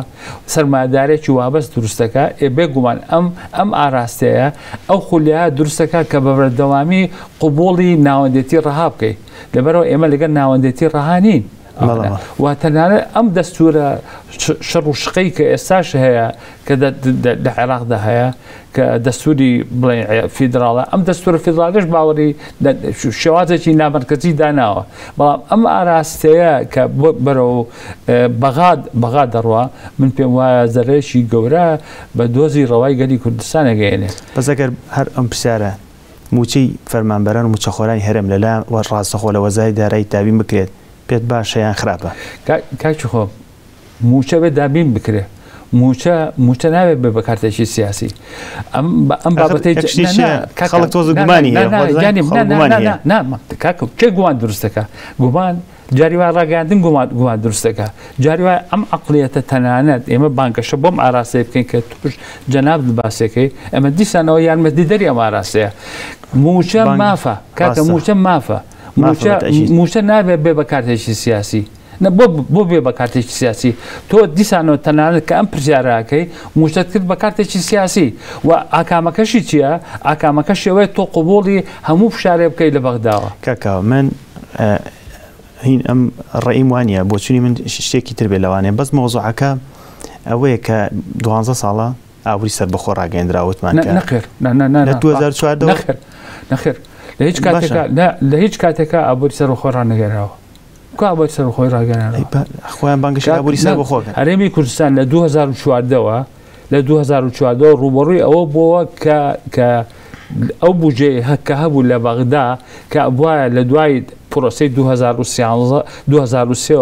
سەرمایەدارێکی وابەست دروست دەکا، ئێ بێگومان ئەم ئەم ئاراستەیە ئەو خولیایە دروست دەکا کە بە بەردەوامی قبوڵی ناوەندێتی ڕەها بکەی. لەبەرئەوە ئێمە لەگەڵ ناوەندێتی ڕەها نین. و تەنانەت ئەم دەستورە شەڕ و شقەی کە ئێستاش هەیە کە لە عێراقدا هەیە کە دەستوری بڵێن فیدراڵە ئەم دەستورە فیدراڵش باوەڕی شێوازێکی نامەرکەزی داناوە بەڵام ئەم ئاراستەیە کە بەرەو بەغاد بەغا دەڕوا من پێم وایە زەرێکی گەورە بە دۆزی ڕەوای گەلی کوردستان ئەگەیەنێت. بەس ئەگەر هەر ئەم پرسیارە مووچەی فەرمانبەران و مووچەخۆرانی هەرێم لە لایەن ڕاستەخۆ لە وەزاری دارایی دابین بکرێت پێت باشە یان خراپە؟ کاکی خۆم مووچە بێ دابین بکرێ. موچە موچە نابێت بێ بە کارتێکی سیاسی. ئەم ئەم بابەتەی خەڵک تۆز گومانی هەیە. نا کاکە کێ گومان دروست دەکا؟ گومان جاری وای ڕاگەیاندن گومان گومان دروست دەکا. جاری وای ئەم عەقڵیەتە تەنانەت ئێمە بانگەشە بۆم ئاراستەی بکەین کە توش جەنابت باسێکەی ئەمە دیسانەوە یارمەتیدەری ئەم ئاراستەیە. موچە مافە کاکە، موچە مافە، موچە موچە نابێت بێ بە کارتێکی سیاسی. بۆ بۆ بێ بە کارتێکی سیاسی؟ تۆ دیسانەوە تەنانەت کە ئەم پرسیارەکەی موچەت کرد بە کارتێکی سیاسی و ئاکامەکەشی چییە؟ ئاکامەکەشی ئەوەیە تۆ قبوڵی هەموو فشارێ بکەیت لە بەغداوە. کاکاوە من هین ئەم ڕێیم وانە، بۆچونی من شتێکی تر بێ لەوانەیە، بەس مەوزوعەکە ئەوەیە کە 12 ساڵە ئابووری سەربەخۆ ڕاگەیەندرا وتمان کە نەخێر لە 2014 نەخێر نەخێر لە هیچ کاتێکا لە هیچ کاتێکا ئابووری سەربەخۆ ڕانەگەراوە. کو ئابووری سەربەخۆی ڕاگەیەنراوە؟ خۆیان بانگەشەی ئابووری سەربەخۆ کەن. هەرێمی کوردستان لە 2014ەوە لە 2014ەوە ڕووبەڕووی ئەوە بووە کە کە ئەو بودجەیە کە هەبوو لە بەغدا کە بوایە لە دوای پرۆسەی 2013 2003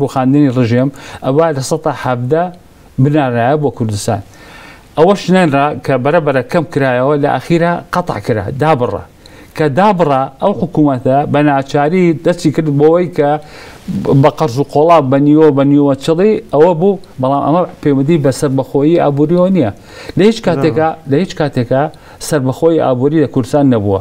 ڕوخاندنی ڕژێم ئەوە لە 17% بنارایە بۆ کوردستان. ئەوەش نەنرا کە بەرە بەرە کەم کرایەوە، لە ئەخیرا قەتع کرا، دابڕا. کە دابڕا ئەو حکوومەتە بە ناچاری دەستی کرد بۆەوەی کە بە قەرز و قۆڵا بە نیوە بە نیوە چڵی ئەوە بوو. بەڵام ئەمە پەیوەندی بە سەربەخۆیی ئابووریەوە نییە. لە هیچ کاتێکا لە هیچ کاتێکا سەربەخۆی ئابووری لە کوردستان نەبووە.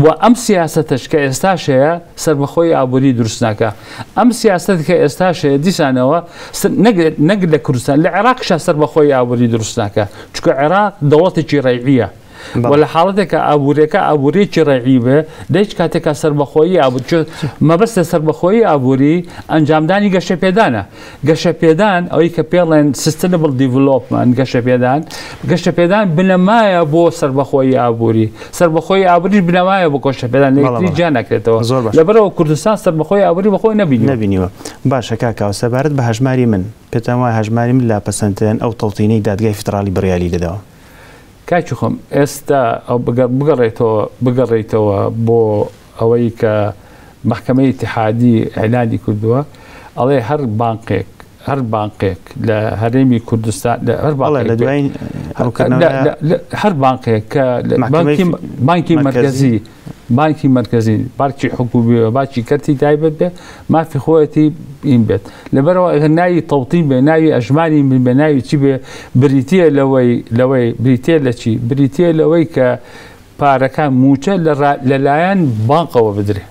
و ئەم سیاسەتەش کە ئێستاش هەیە سەربەخۆی ئابووری دروست ناکە. ئەم سیاسەت کە ئێستاش هەیە دیسانەوە نەک لە کوردستان، لە عێراقیشا سەربەخۆی ئابووری دروست ناکە، چونکە عێراق دەوڵەتێکی ڕەیعیە. و لە حاڵەتێکە ئابووریەکە ئابووریەکی ڕەیعی بێ، لە هیچ کاتێکا سەربەخۆیی ئابووری مەبەست لە سەربەخۆیی ئابووری ئەنجامدانی گەشەپێدانە. گەشەپێدان ئەوەی کە پێڵێن sustainable development، گەشەپێدان گەشەپێدان بنەمایە بۆ سەربەخۆیی ئابووری، سەربەخۆیی ئابووریش بنەمایە بۆ گەشەپێدان، لە یەکتری جیا ناکرێتەوە. لەبەرەوە کوردستان سەربەخۆی ئابووری بەخۆی نەبینیوە. نەبینیوە. باشە کاکاوە، سەبارەت بە هەژماری من، پێتان وایە هەژماری من لاپەسەندترن ئەو تەوتینەی دادگای فیدراڵی بڕیاری لێداوە؟ کاکی خۆم ئێستا ئەو بگەڕێتەوە بگەڕێیتەوە بۆ ئەوەی کە مەحکەمەی ئیتیحادی ئیعلانی کردووە، ئەڵێ هەر بانقێک هەر بانقێک لە هەرێمی کوردستان هەر بانقێک لە دوایین هەر بانقێک کە بانکی مەرکەزی بانکی مەرکەزی بانکی حکوومی و بانکی کەرتی تایبەت بێ مافی خۆیەتی ئین بێت. لەبەرەوە ئەگەر ناوی تەوتین بێ، ناوی ئەژماری من بێ، ناوی چی بێ، بریتییە لەوەی لەوەی بریتییە لە چی؟ بریتییە لەوەی کە پارەکان موچە لەلایەن بانقەوە بدرێ،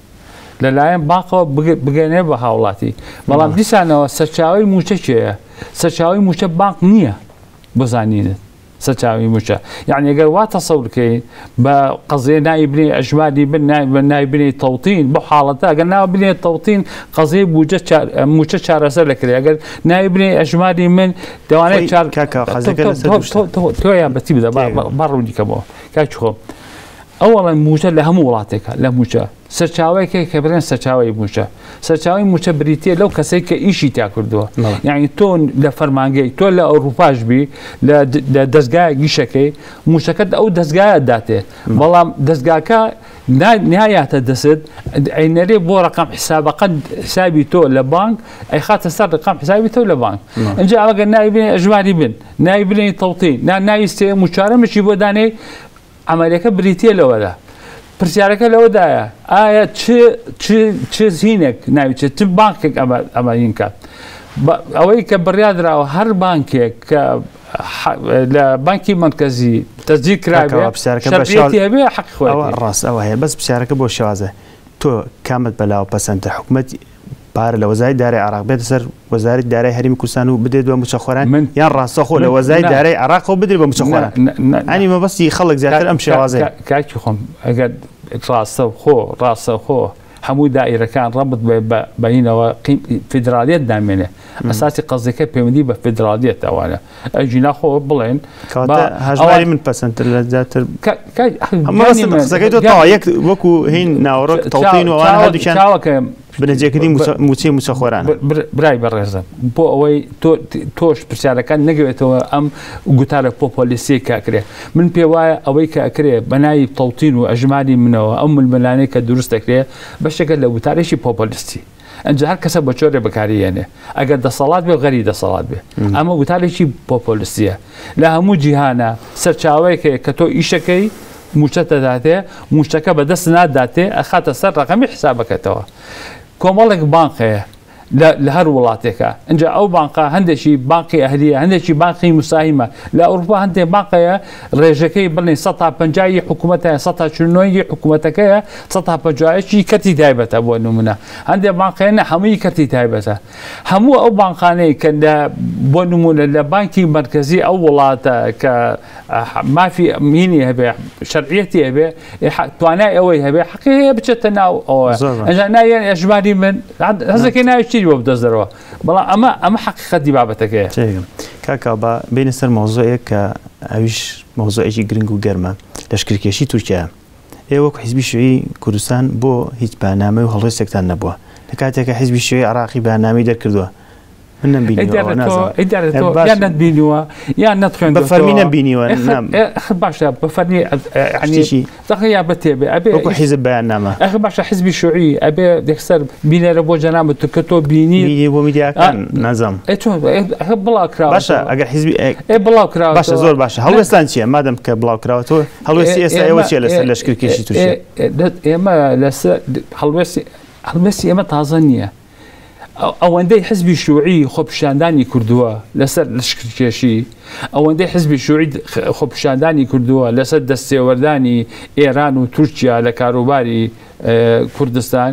لەلایەن بانقەوە بگەنێ بە هاوڵاتی. بەڵام دیسانەوە سەرچاوەی موچە کێیە؟ سەرچاوەی موچە بانق نییە بۆ زانینت. سەرچاوەی موچە یعنی ئەگەر وا تەسەور کەین بە قەزیە ناوی بنێ ئەژماری بن ناوی بنێ تەوتین، بۆ حاڵەتە ئەگەر ناو بنێ تەوتین قەزیەی بودجە موچە چارەسەر دەکرێت. ئەگەر ناوی بنێ ئەژماری من دەوانێت چار کاکە قەزیەکە لەسەر دوو شتە. تۆیان بەچی بدە با ڕوونی کەمەوە کاکی خۆم. ئەوەڵەن موچە لە هەموو وڵاتێکە لە موچە سەرچاوەیەک هەیە کە بڵێن سەرچاوەی موچە. سەرچاوەی موچە بریتییە لەو کەسەی کە ئیشی تیا کردووە. یعنی تۆ لە فەرمانگەی تۆ لە ئەوروپاش بی لە دەستگایەک ئیشەکەی موچەکەت ئەو دەستگایە داتێ، بەڵام دەستگاکە نایاتە دەست ئەینەرێ بۆ ڕقم حسابەقە حسابی تۆ لە بانک ئەیخاتە سەر ڕقم حسابی تۆ لە بانک. اینجا ئەگەر ناوی بنێ ئەژماری بن، ناوی بنێ تەوتین، ناوی سێ موچارەمشی بۆ دانێ، عملیەکە بریتییە لەوەدا. پرسیارەکە لەوەدایە ئایا چ چ چ هینێک ناوی چ چ بانکێک ئەمە هین کات؟ ئەوەی کە بڕیادراوە هەر بانکێک کە لە بانکی مەرکەزی تەسجیل کرابێ شەرعیەتی هەبێ حەقی خۆیەتی. ڕاست ئەوە هەیە، بەس پرسیارەکە بۆ شێوازە تۆ کامت بەلاوە پەسەندتر حکومەت پارە لە وەزارەتی دارای عێراق بێتە سەر وەزارەتی دارای هەرێمی کوردستان و بدرێت بە مووچەخۆران یان ڕاستەخۆ لە وەزارەتی دارای عێراقەوە بدرێت بە مووچەخۆران؟ ئەنی مەبەستی خەڵک زیاتر ئەم شێوازەیە. کاکی خۆم ئەگەر ڕاستەوخۆ ڕاستەوخۆ هەموو دائیرەکان ڕەبت بە بەینەوە فیدرالیەت نامێنێ. ئەساسی قەزیەکە پەیوەندی بە فیدرالیەت ئەوانە. ئەگینا خۆ بڵێن هەژماری من پەسەندتر لە زیاتر قسەکەی تۆ تەواو یەک وەکو هین ناوەڕۆک تەوتین و ئەوانە هەردووکیان چاوەکەم بنەجێکردنی مووچەی مووچەخۆرانە. برای بەڕێزم بۆ ئەوەی تۆش پرسیارەکان نەگەوێتەوە ئەم گوتارە پۆپۆلیستی کە ئەکرێ، من پێ وایە ئەوەی کە ئەکرێ بە ناوی تەوتین و ئەژماری منەوە ئەو ململانێ کە دروست دەکرێ بەشێکە لە گوتارێکی پۆپۆلیستی. ئەنجا هەر کەسە بە چۆرێ بەکاری یەنێ ئەگەر دەسەڵات بێ و غەری دەسەڵات بێ. ئەمە وتارێکی پۆپۆلیستیە. لە هەموو جیهانە سەرچاوەیەک هەیە کە تۆ ئیشەکەی موچەت دەداتێ، موچەکە بە دەست ناداتێ ئەخاتە سەر ڕەقەمی حسابەکەتەوە. کۆمەڵێک بانق هەیە لە لە هەر وڵاتێکا ئینجا ئەو بانقە هەندێکی بانقی ئەهلیە هەندێکی بانقی مساهیمە لە ئەوروپا هەندێک بانق هەیە ڕێژەکەی بڵێن 150 ی حکوومەتە 149 ی حکوومەتەکەیە 150 کەرتی تایبەتە بۆ نمونە هەندێک بانق هەیە نە هەمووی کەرتی تایبەتە هەموو ئەو بانقانەی کە لە بۆ نمونە لە بانکی مەرکەزی ئەو وڵاتە کە مافی مینی هەبێ شەرعیەتی هەبێ توانای ئەوەی هەبێ حەقی هەیە بچێتە ناو ئەوە ئەجا ناویان ئەژماری من هەزەکەی ناوی چی بۆ بدەست دەرەوە بەڵام ئەمە ئەمە حەقیقەتی بابەتەکەیە. تێگەم کاکا با بینە سەر مەوزوعێک کە ئەویش مەوزوعێکی گرنگ و گەرمە لەشکرکێشی تورکیا. ئێوە وەکو حیزبی شیوعی کوردستان بۆ هیچ بەیاننامەی و هەڵوێستێکتان نەبووە لە کاتێکا حیزبی شیوعی عێراقی بەیاننامەی دەرکردووە من نەمبینیوە ئەوە نازانم. ئەی دیارە تۆ یان نەتبینیوە یان نەتخوێندووەتەوە. بە فەرمی نەمبینیوە نام. باشە بە فەرمی یعنی دەقە یا بە تێبێ ئەبێ وەکو حیزب بەیاننامە. ئەخ باشە حیزبی شیوعی ئەبێ یەکسەر بینێرە بۆ جەنابت تۆ کە تۆ بینی بینی بۆ میدیاکان نازانم. ئێ چۆن بڵاو کراوە. باشە ئەگەر حیزبی ئێ بڵاو کراوە باشە زۆر باشە هەڵوێستان چییە مادەم کە بڵاو کراوەتەوە هەڵوێستی ئێستا ئێوە چییە لەسەر لەشکرکێشی تورکیا؟ ئێمە لەسەر هەڵوێستی هەڵوێستی ئێمە تازە نییە. ئەوەندەی حزبی شوعی خۆپیشاندانی کردووە لەسەر لەشکرکێشی، ئەوەندەی حزبی شوعی خۆپیشاندانی کردووە لەسەر دەستێوەردانی ئێران و تورکیا لە کاروباری کوردستان،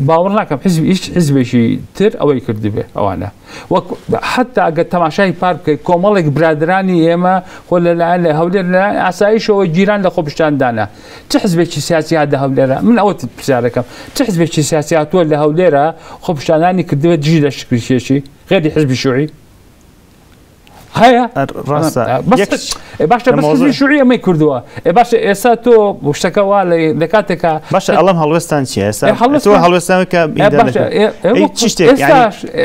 باوەڕ ناکەم حزب هیچ حزبێکی تر ئەوەی کردبێ ئەوانە وەک حتا ئەگەر تەماشای پار بکەیت کۆمەڵێک برادرانی ئێمە خۆ لەلایەن لە هەولێر لەلایەن ئاسایشەوە گیران لە خۆپیشاندانە چ حزبێکی سیاسی هات لە هەولێرە من ئەوە پرسیارەکەم چ حزبێکی سیاسی هاتووە لە هەولێرە خۆپیشاندانی کردووە دژی لەشکرکێشی غێری حزبی شوعی هەیە ڕاستە باشە بەس حزبی شوعی ئەمەی کردووە ئێ باشە ئێستا تۆ شتەکە وا لە کاتێکا باشە ئەڵم هەڵوێستان چیە ئێستا تۆ هەڵوێستان کە چ شتێک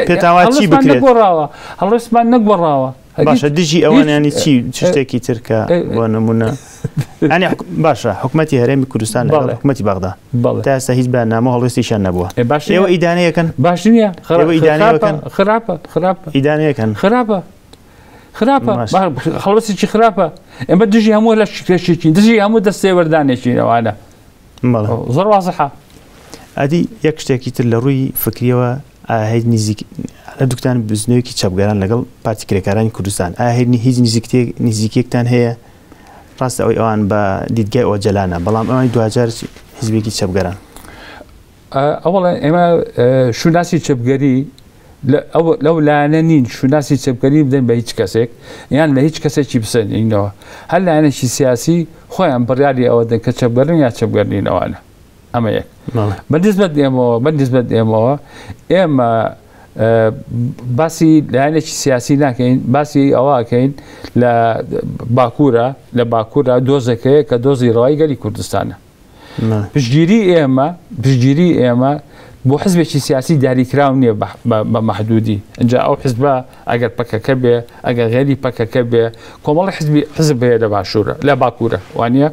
پێتان وا چی بکرێت نەگۆڕاوە هەڵوێستمان نەگۆڕاوە باشە دژی ئەوان ینی چی چ شتێکی تر کە بۆ نمونە ینی باشە حکومەتی هەرێمی کوردستان لەگەڵ حکومەتی بەغدا تا ئێستا هیچ بەیاننامە و هەڵوێستیشیان نەبووە باش ئێوە ئیدانەیەکەن باش نییە ئێوە ئیدانەیەکەن خراپە خراپە ئیدانەیەکەن خراپە خراپە هەڵوێستێکی خراپە ئێمە دژی هەموو لە شکرێکێکی دژی هەموو دەستێوەردانێکی ئەوانە زۆر وازحە ئەدی یەک شتێکی تر لە ڕووی فکریەوە ئایا هیچ نزیک هەردووکتان بزنەوەیەکی چەپگەران لەگەڵ پارتی کرێکارانی کوردستان ئایا هیچ نزیکێکتان هەیە ڕاستە ئەوەی ئەوان بە دیدگای ئۆجەلانە بەڵام ئەوانی دواجار حزبێکی چەپگەران. ئەوەڵەن ئێمە شوناسی چەپگەری لەو لایەنە نین شوناسی چەپگەری بدەین بە هیچ کەسێک یان لە هیچ کەسێکی بسەنینەوە هەر لایەنێکی سیاسی خۆیان بڕیاری ئەوە دەن کە چەپگەرن یا چەپگەر نین ئەوانە ئەمە یەک بە نسبەت ئێمەوە بە نسبەت ئێمەوە ئێمە باسی لایەنێکی سیاسی ناکەین باسی ئەوەکەین لە باکوورە لە باکوورە دۆزێکەیە کە دۆزی ڕەوای گەلی کوردستانە پشتگیری ئێمە پشتگیری ئێمە بۆ حزبێکی سیاسی دیاریکراو نییە بە مەحدودی ئەجا ئەو حزبە ئەگەر پەکەکە بێ ئەگەر غێری پەکەکە بێ کۆمەڵی حزبی حزب هەیە لە باشوورە لە باکوورە وانە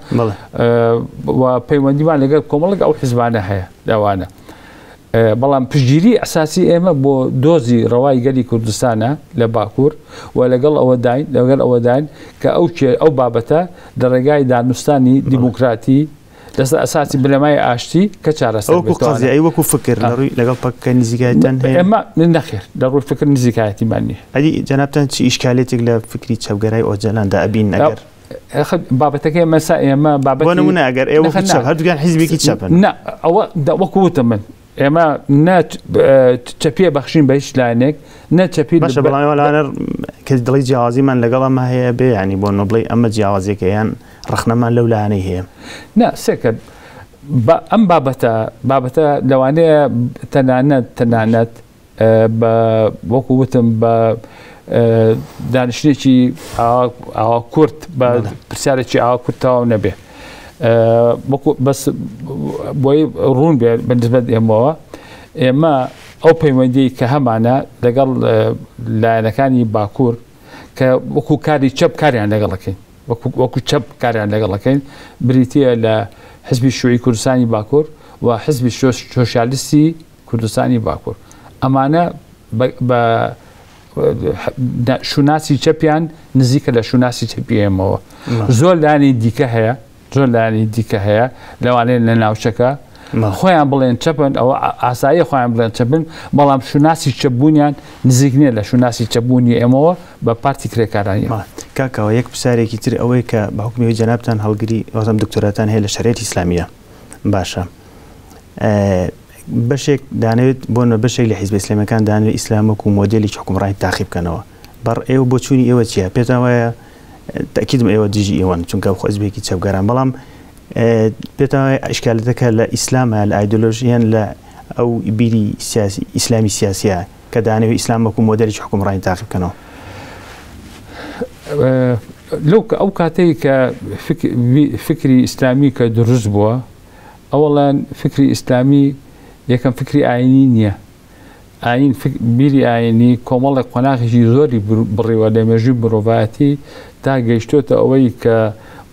و پەیوەندیمان لەگەڵ کۆمەڵێک ئەو حزبانە هەیە لەوانە بەڵام پشتگیری ئەساسی ئێمە بۆ دۆزی ڕەوای گەلی کوردستانە لە باکوور و لەگەڵ ئەوەداین لەگەڵ ئەوەداین کە ئەو ئەو بابەتە لە ڕێگای دانوستانی دیموکراتی لەسەر ئەساسی بنەمای ئاشتی کە چارەسەر وەکو قەزیە ئەی وەکو فکر لە ڕووی لەگەڵ پەکەکە نزیکایەتیان هەیە؟ ئێمە نەخێر لە ڕووی فکر نزیکایەتیمان نییە. ئەدی جەنابتان چ ئیشکالێتێک لە فکری چەپگەرای ئۆجەلاندا ئەبینن ئەگەر؟ بابەتەکەی ئێمە سا ئێمە بابەتی بۆ نموونە ئەگەر ئێوە وەکو چەپ هەردووکیان حیزبێکی چەپن. نا ئەوە وەکو وتم من ئێمە نە چەپیە بەخشین بە هیچ لایەنێک نە چەپی باشە بەڵام ئێوە لەوانە کە دڵی جیاوازیمان لەگەڵ ئەمە هەیە بێ ینی بۆ نۆ بڵێ ئەمە جیاوازیەکە یان ڕەخنەمان لەو لایەنەی هەیە. نا سێکە ئەم بابەتە بابەتە لەوانەیە تەنانەت تەنانەت بە وەکو وتم بە دانیشتێکی ئاوا کورت بە پرسیارێکی ئاوا کورت تەواو نەبێ وەکو بەس بۆی ڕوون بێ بەنسبەت ئێمەوە ئێمە ئەو پەیوەندی کە هەمانە لەگەڵ لایەنەکانی باکوور کە وەکو کاری چەپ کاریان لەگەڵەکەین وەکو چەپ کاریان لەگەڵەکەین بریتە لە حزبی شوعی کوردستانی باکوور و حزبی سۆسیالیستی کوردستانی باکوور ئەمانە بە شوناسی چەپیان نزیکە لە شوناسی چەپی ئێمەوە زۆر لانی دیکە هەیە زۆر لایەنی دیکە هەیە لەوانەیە لە ناوچەکە خۆیان بڵێن چەپن ئەوە ئاسایی خۆیان بڵێن چەپن بەڵام شوناسی چەپبوونیان نزیک نییە لە شوناسی چەپبوونی ئێمەوە بە پارتی کرێکارانی. کاک کاوە یەک پرسیارێکی تر ئەوەیە کە بە حوکمی ئەوەی جەنابتان هەڵگری واتەم دکتۆراتان هەیە لە شەریعەتی ئیسلامیە باشە بەشێک دانەوێت بۆ نە بەشێک لە حیزبە ئیسلامیەکان دانەوێت ئیسلام وەکو مۆدێلێکی حوکمڕانی تاقی بکەنەوە بەڕ ئێوە بۆچوونی ئێوە چییە پێتان وایە تەئکیدم ئێوە دژی ئێوەن چونکە حزبێکی چەپگەران بەڵام پێتان وایە ئیشکالەتەکە لە ئیسلامە لە ئایدۆلۆژیان لە ئەو بیری سیاسی ئیسلامی سیاسیە کە دانەوێ ئیسلام وەکو مۆدێلێکی حوکمڕانی تاقی بکەنەوە؟ لەو ئەو کاتەی کە فکری ئیسلامی کە دروست بووە ئەوەڵەن فکری ئیسلامی یەکەم فکری ئاینی نییە ئایین، بیری ئایینی کۆمەڵێک قۆناغێکی زۆری بڕیوە لە مێژووی مرۆڤایەتی تا گەیشتۆتە ئەوەی کە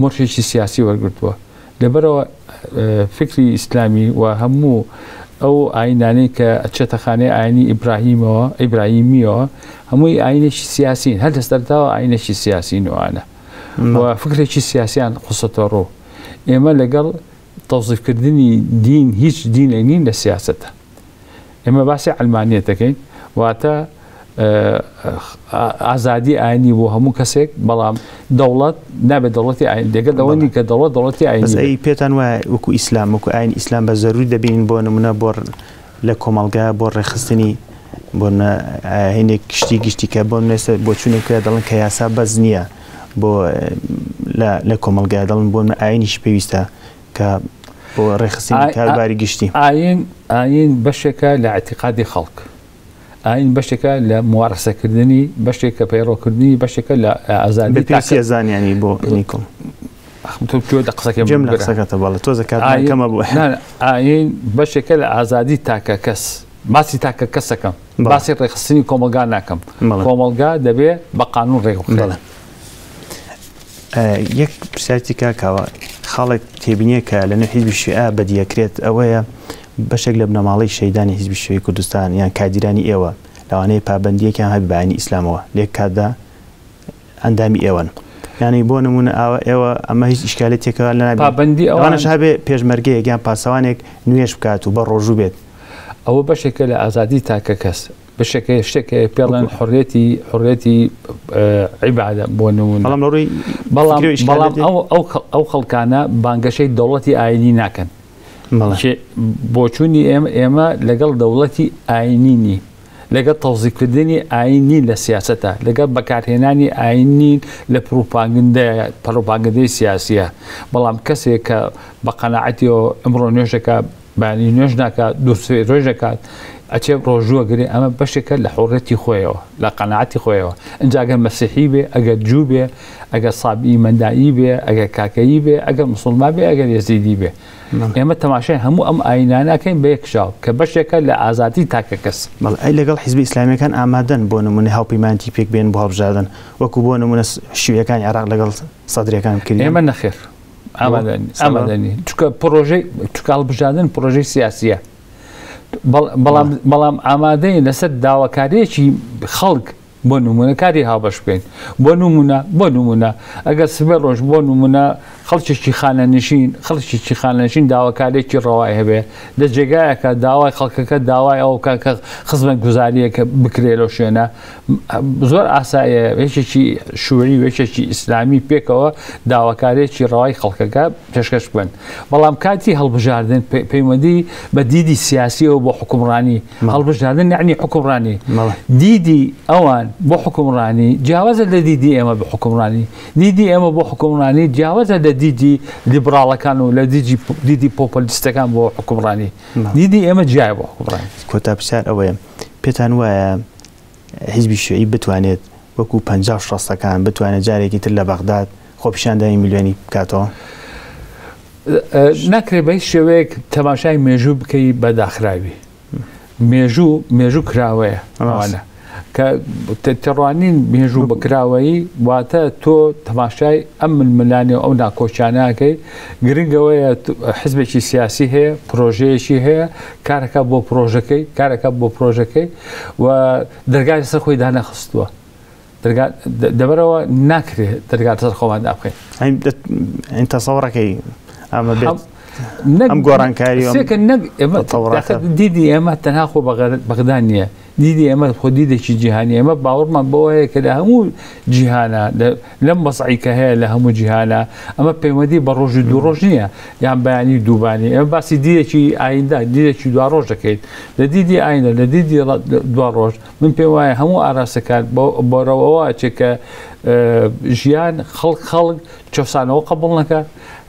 مۆرکێکی سیاسی وەرگرتووە. لەبەرئەوە فکری ئیسلامی و هەموو ئەو ئایینانەی کە ئەچێتە خانەی ئایینی ئیبراهیمەوە، ئیبراهیمییەوە، هەمووی ئایینێکی سیاسین، هەر لە سەرەتاوە ئایینێکی سیاسین ئەوانە و فکرێکی سیاسیان خستۆتە ڕوو. ئێمە لەگەڵ تەوزیفکردنی دین هیچ دینێک نین لە سیاسەتە. ئێمە باسی عەلمانیەت دەکەین واتە ئازادی ئاینی بۆ هەموو کەسێک بەڵام دەوڵەت نابێت دەوڵەتی ئاین لەگەڵ ئەوە نی کە دەوڵەت دەوڵەتی ئاینی بەس ئەی پێتان وایە وەکو ئیسلام وەکو ئاین ئیسلام بە زەروری دەبینین بۆ نمونە بۆ لە کۆمەڵگا بۆ ڕێکخستنی بۆ هینێک شتی گشتی کە بۆ نێسە بۆچوونێک دەڵن کە یاسا بەس نییە بۆ لە کۆمەڵگا دەڵن بۆ ئاینیش پێویستە کە بۆ ڕێکخستنی کاروباری گشتی. ئایین ئایین بەشێکە لە ئیعتیقادی خەڵک. ئایین بەشێکە لە موارەسەکردنی، بەشێکە پەیڕەوکردنی، بەشێکە لە ئازادی بە پێی سێزان یانی بۆ نیکۆڵ. تۆ گوێ لە قسەکەی گوێم لە قسەکەتە بەڵێ تۆزە کاتمان کەمە بۆ. نا ئایین بەشێکە لە ئازادی تاکە کەس. باسی تاکە کەسەکەم. باسی ڕێکخستنی کۆمەڵگا ناکەم. کۆمەڵگا دەبێ بە قانوون ڕێک بخرێت. یەک پرسیارتی کاک کاوە، خاڵێک تێبینیە کە لە نێو حیزبی شیعە بەدیەکرێت ئەوەیە بەشێک لە بنەماڵەی شەهیدانی حیزبی شیعی کوردستان یان کادیرانی ئێوە لەوانەیە پابەندیەکیان هەبێ بە ئاینی ئیسلامەوە لەیەک کاتدا ئەندامی ئێوەن یانی بۆ نمونە ئاوە ئێوە ئەمە هیچ ئیشکالێتێکە لە نابێت پابەندی ئەوانەش هەبێ پێشمەرگەیەک یان پاسەوانێک نوێژ بکات و بە ڕۆژوو بێت ئەوە بەشێکە لە ئازادی تاکە کەس بەشێک هەیە شتێک هەیە پێڵێن حڕێتی حڕێتی عیبادە بۆ نمونە بەڵام لە ڕووی بەڵام بەڵام ئەو ئەو ئەو خەڵکانە بانگەشەی دەوڵەتی ئاینی ناکەن بۆچوونی ئێمە ئێمە لەگەڵ دەوڵەتی ئاینی نین لەگەڵ تەوزیفکردنی ئاین نین لە سیاسەتە لەگەڵ بەکارهێنانی ئاین نین لە پروپاگندە پروپاگندەی سیاسیە بەڵام کەسێک کە بە قەناعەتیەوە ئەمڕۆ نوێژەکە بەیانی نوێژ ناکات دووسێ ڕۆژ دەکات ئەچێ ڕۆژووە گرێ ئەمە بەشێکە لە حوڕێتی خۆیەوە لە قەناعەتی خۆیەوە ئینجا ئەگەر مەسیحی بێ ئەگەر جوو بێ ئەگەر سابئی مەندائی بێ ئەگەر کاکەیی بێ ئەگەر مسلمان بێ ئەگەر یەزیدی بێ ئێمە تەماشای هەموو ئەم ئاینانە ئەکەین بە یەک چاو کە بەشێکە لە ئازادی تاکە کەس. بەڵێ ئەی لەگەڵ حیزبە ئیسلامیەکان ئامادەن بۆ نمونە هاوپەیمانتی پێک بێنن بۆ هەڵبژاردن وەکو بۆ نمونە شیوعیەکانی عێراق لەگەڵ سەدریەکان کردیان؟ ئێمە نەخێر. ئامادە ئامادە نین چونکە پرۆژەی چونکە هەڵبژاردن پرۆژەی سیاسیە بەڵام بەڵام ئامادەین لەسەر داواکاریەکی خەڵک بۆ نمونە کاری هاوبەش بکەین بۆ نمونە بۆ نمونە ئەگەر سبێ ڕۆژ بۆ نمونە خەڵکێکی خانەنشین خەڵکێکی خانەنشین داواکارێکی ڕەوای هەبێ لە جێگایەکە داوای خەڵکەکە داوای ئەو کە کە خزمەت گوزاریەکە بکرێ لەو شوێنە زۆر ئاسایە یەکێکی شووری و یەکێکی ئیسلامی پێکەوە داواکارێکی ڕەوای خەڵکەکە پێشکەش بکەن بەڵام کاتی هەڵبژاردن پەیوەندی بە دیدی سیاسیەوە بۆ حکومڕانی هەڵبژاردن یعنی حکومڕانی دیدی ئەوان بۆ حکومڕانی جیاوازە لە دیدی ئێمە بە حکومڕانی دیدی ئێمە بۆ حکومڕانی جیاوازە لە دیدی لیبراڵەکان و لە دیدی دیدی پۆپۆلیستەکان بۆ حکومڕانی دیدی ئێمە جیایە بۆ حکومڕانی. کۆتا پرسیار ئەوەیە پێتان وایە حیزبی شیوعی بتوانێت وەکو 50 و شەستەکان بتوانێت جارێکی تر لە بەغداد خۆپیشاندانی ملیۆنی بکاتەوە؟ ناکرێت بە هیچ شێوەیەک تەماشای مێژوو بکەی بە داخراوی. مێژوو مێژوو کراوەیە ئەوانە. کە تێڕوانین مێژوو بە کراوەیی واتە تۆ تەماشای ئەم ململانێ و ئەو ناکۆکیانە ئەکەی، گرنگ ئەوەیە حزبێکی سیاسی هەیە، پرۆژەیەکی هەیە، کارەکە بۆ پرۆژەکەی، کارەکە بۆ پرۆژەکەی و دەرگای لەسەر خۆی دانەخستووە. دەرگا دەبەرەوە ناکرێت دەرگا لەسەر خۆمان دابخەین. ئەین تەسەوڕەکەی ئەمە بێت ئەم گۆڕانکاری سێکە نەک ئێمە دیدی ئێمە تەنها خۆ بەغدا نییە دیدی ئێمە خۆ دیدێکی جیهانی ئێمە باوەڕمان بەوە هەیە کە لە هەموو جیهانە لەم وەزعی کە هەیە لە هەموو جیهانە ئەمە پەیوەندی بە ڕۆژی دوو ڕۆژ نییە یان بەیانی دووبانی ئێمە باسی دیدێکی ئایندە دیدێکی دوا ڕۆژ دەکەیت لە دیدی ئایندە لە دیدی دوا ڕۆژ من پێم وایە هەموو ئاراستەکان بۆرەوەوە ئەچێت کە ژیان خەڵک خەڵک چەوسانەوە قبوڵ نەکە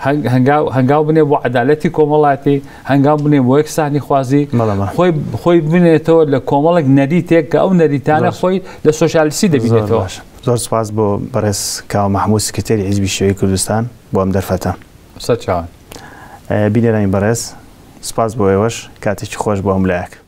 هەنگاو هەنگاو بنێ بۆ عەدالەتی کۆمەڵاتی هەنگاو بنێ بۆ یەکسانی خوازی خۆی خۆی بنێتەوە لە کۆمەڵێک نەریتێک کە ئەو نەریتانە خۆی لە سۆسیالیستی دەبینێتەوە. زۆر سپاس بۆ بەڕێز کاوە مەحموود سکرتێری حیزبی شیوعی کوردستان بۆ ئەم دەرفەتە. سەرچاوان. بینەرانی بەڕێز سپاس بۆ ئێوەش کاتێکی خۆش بۆ هەموو لایەک.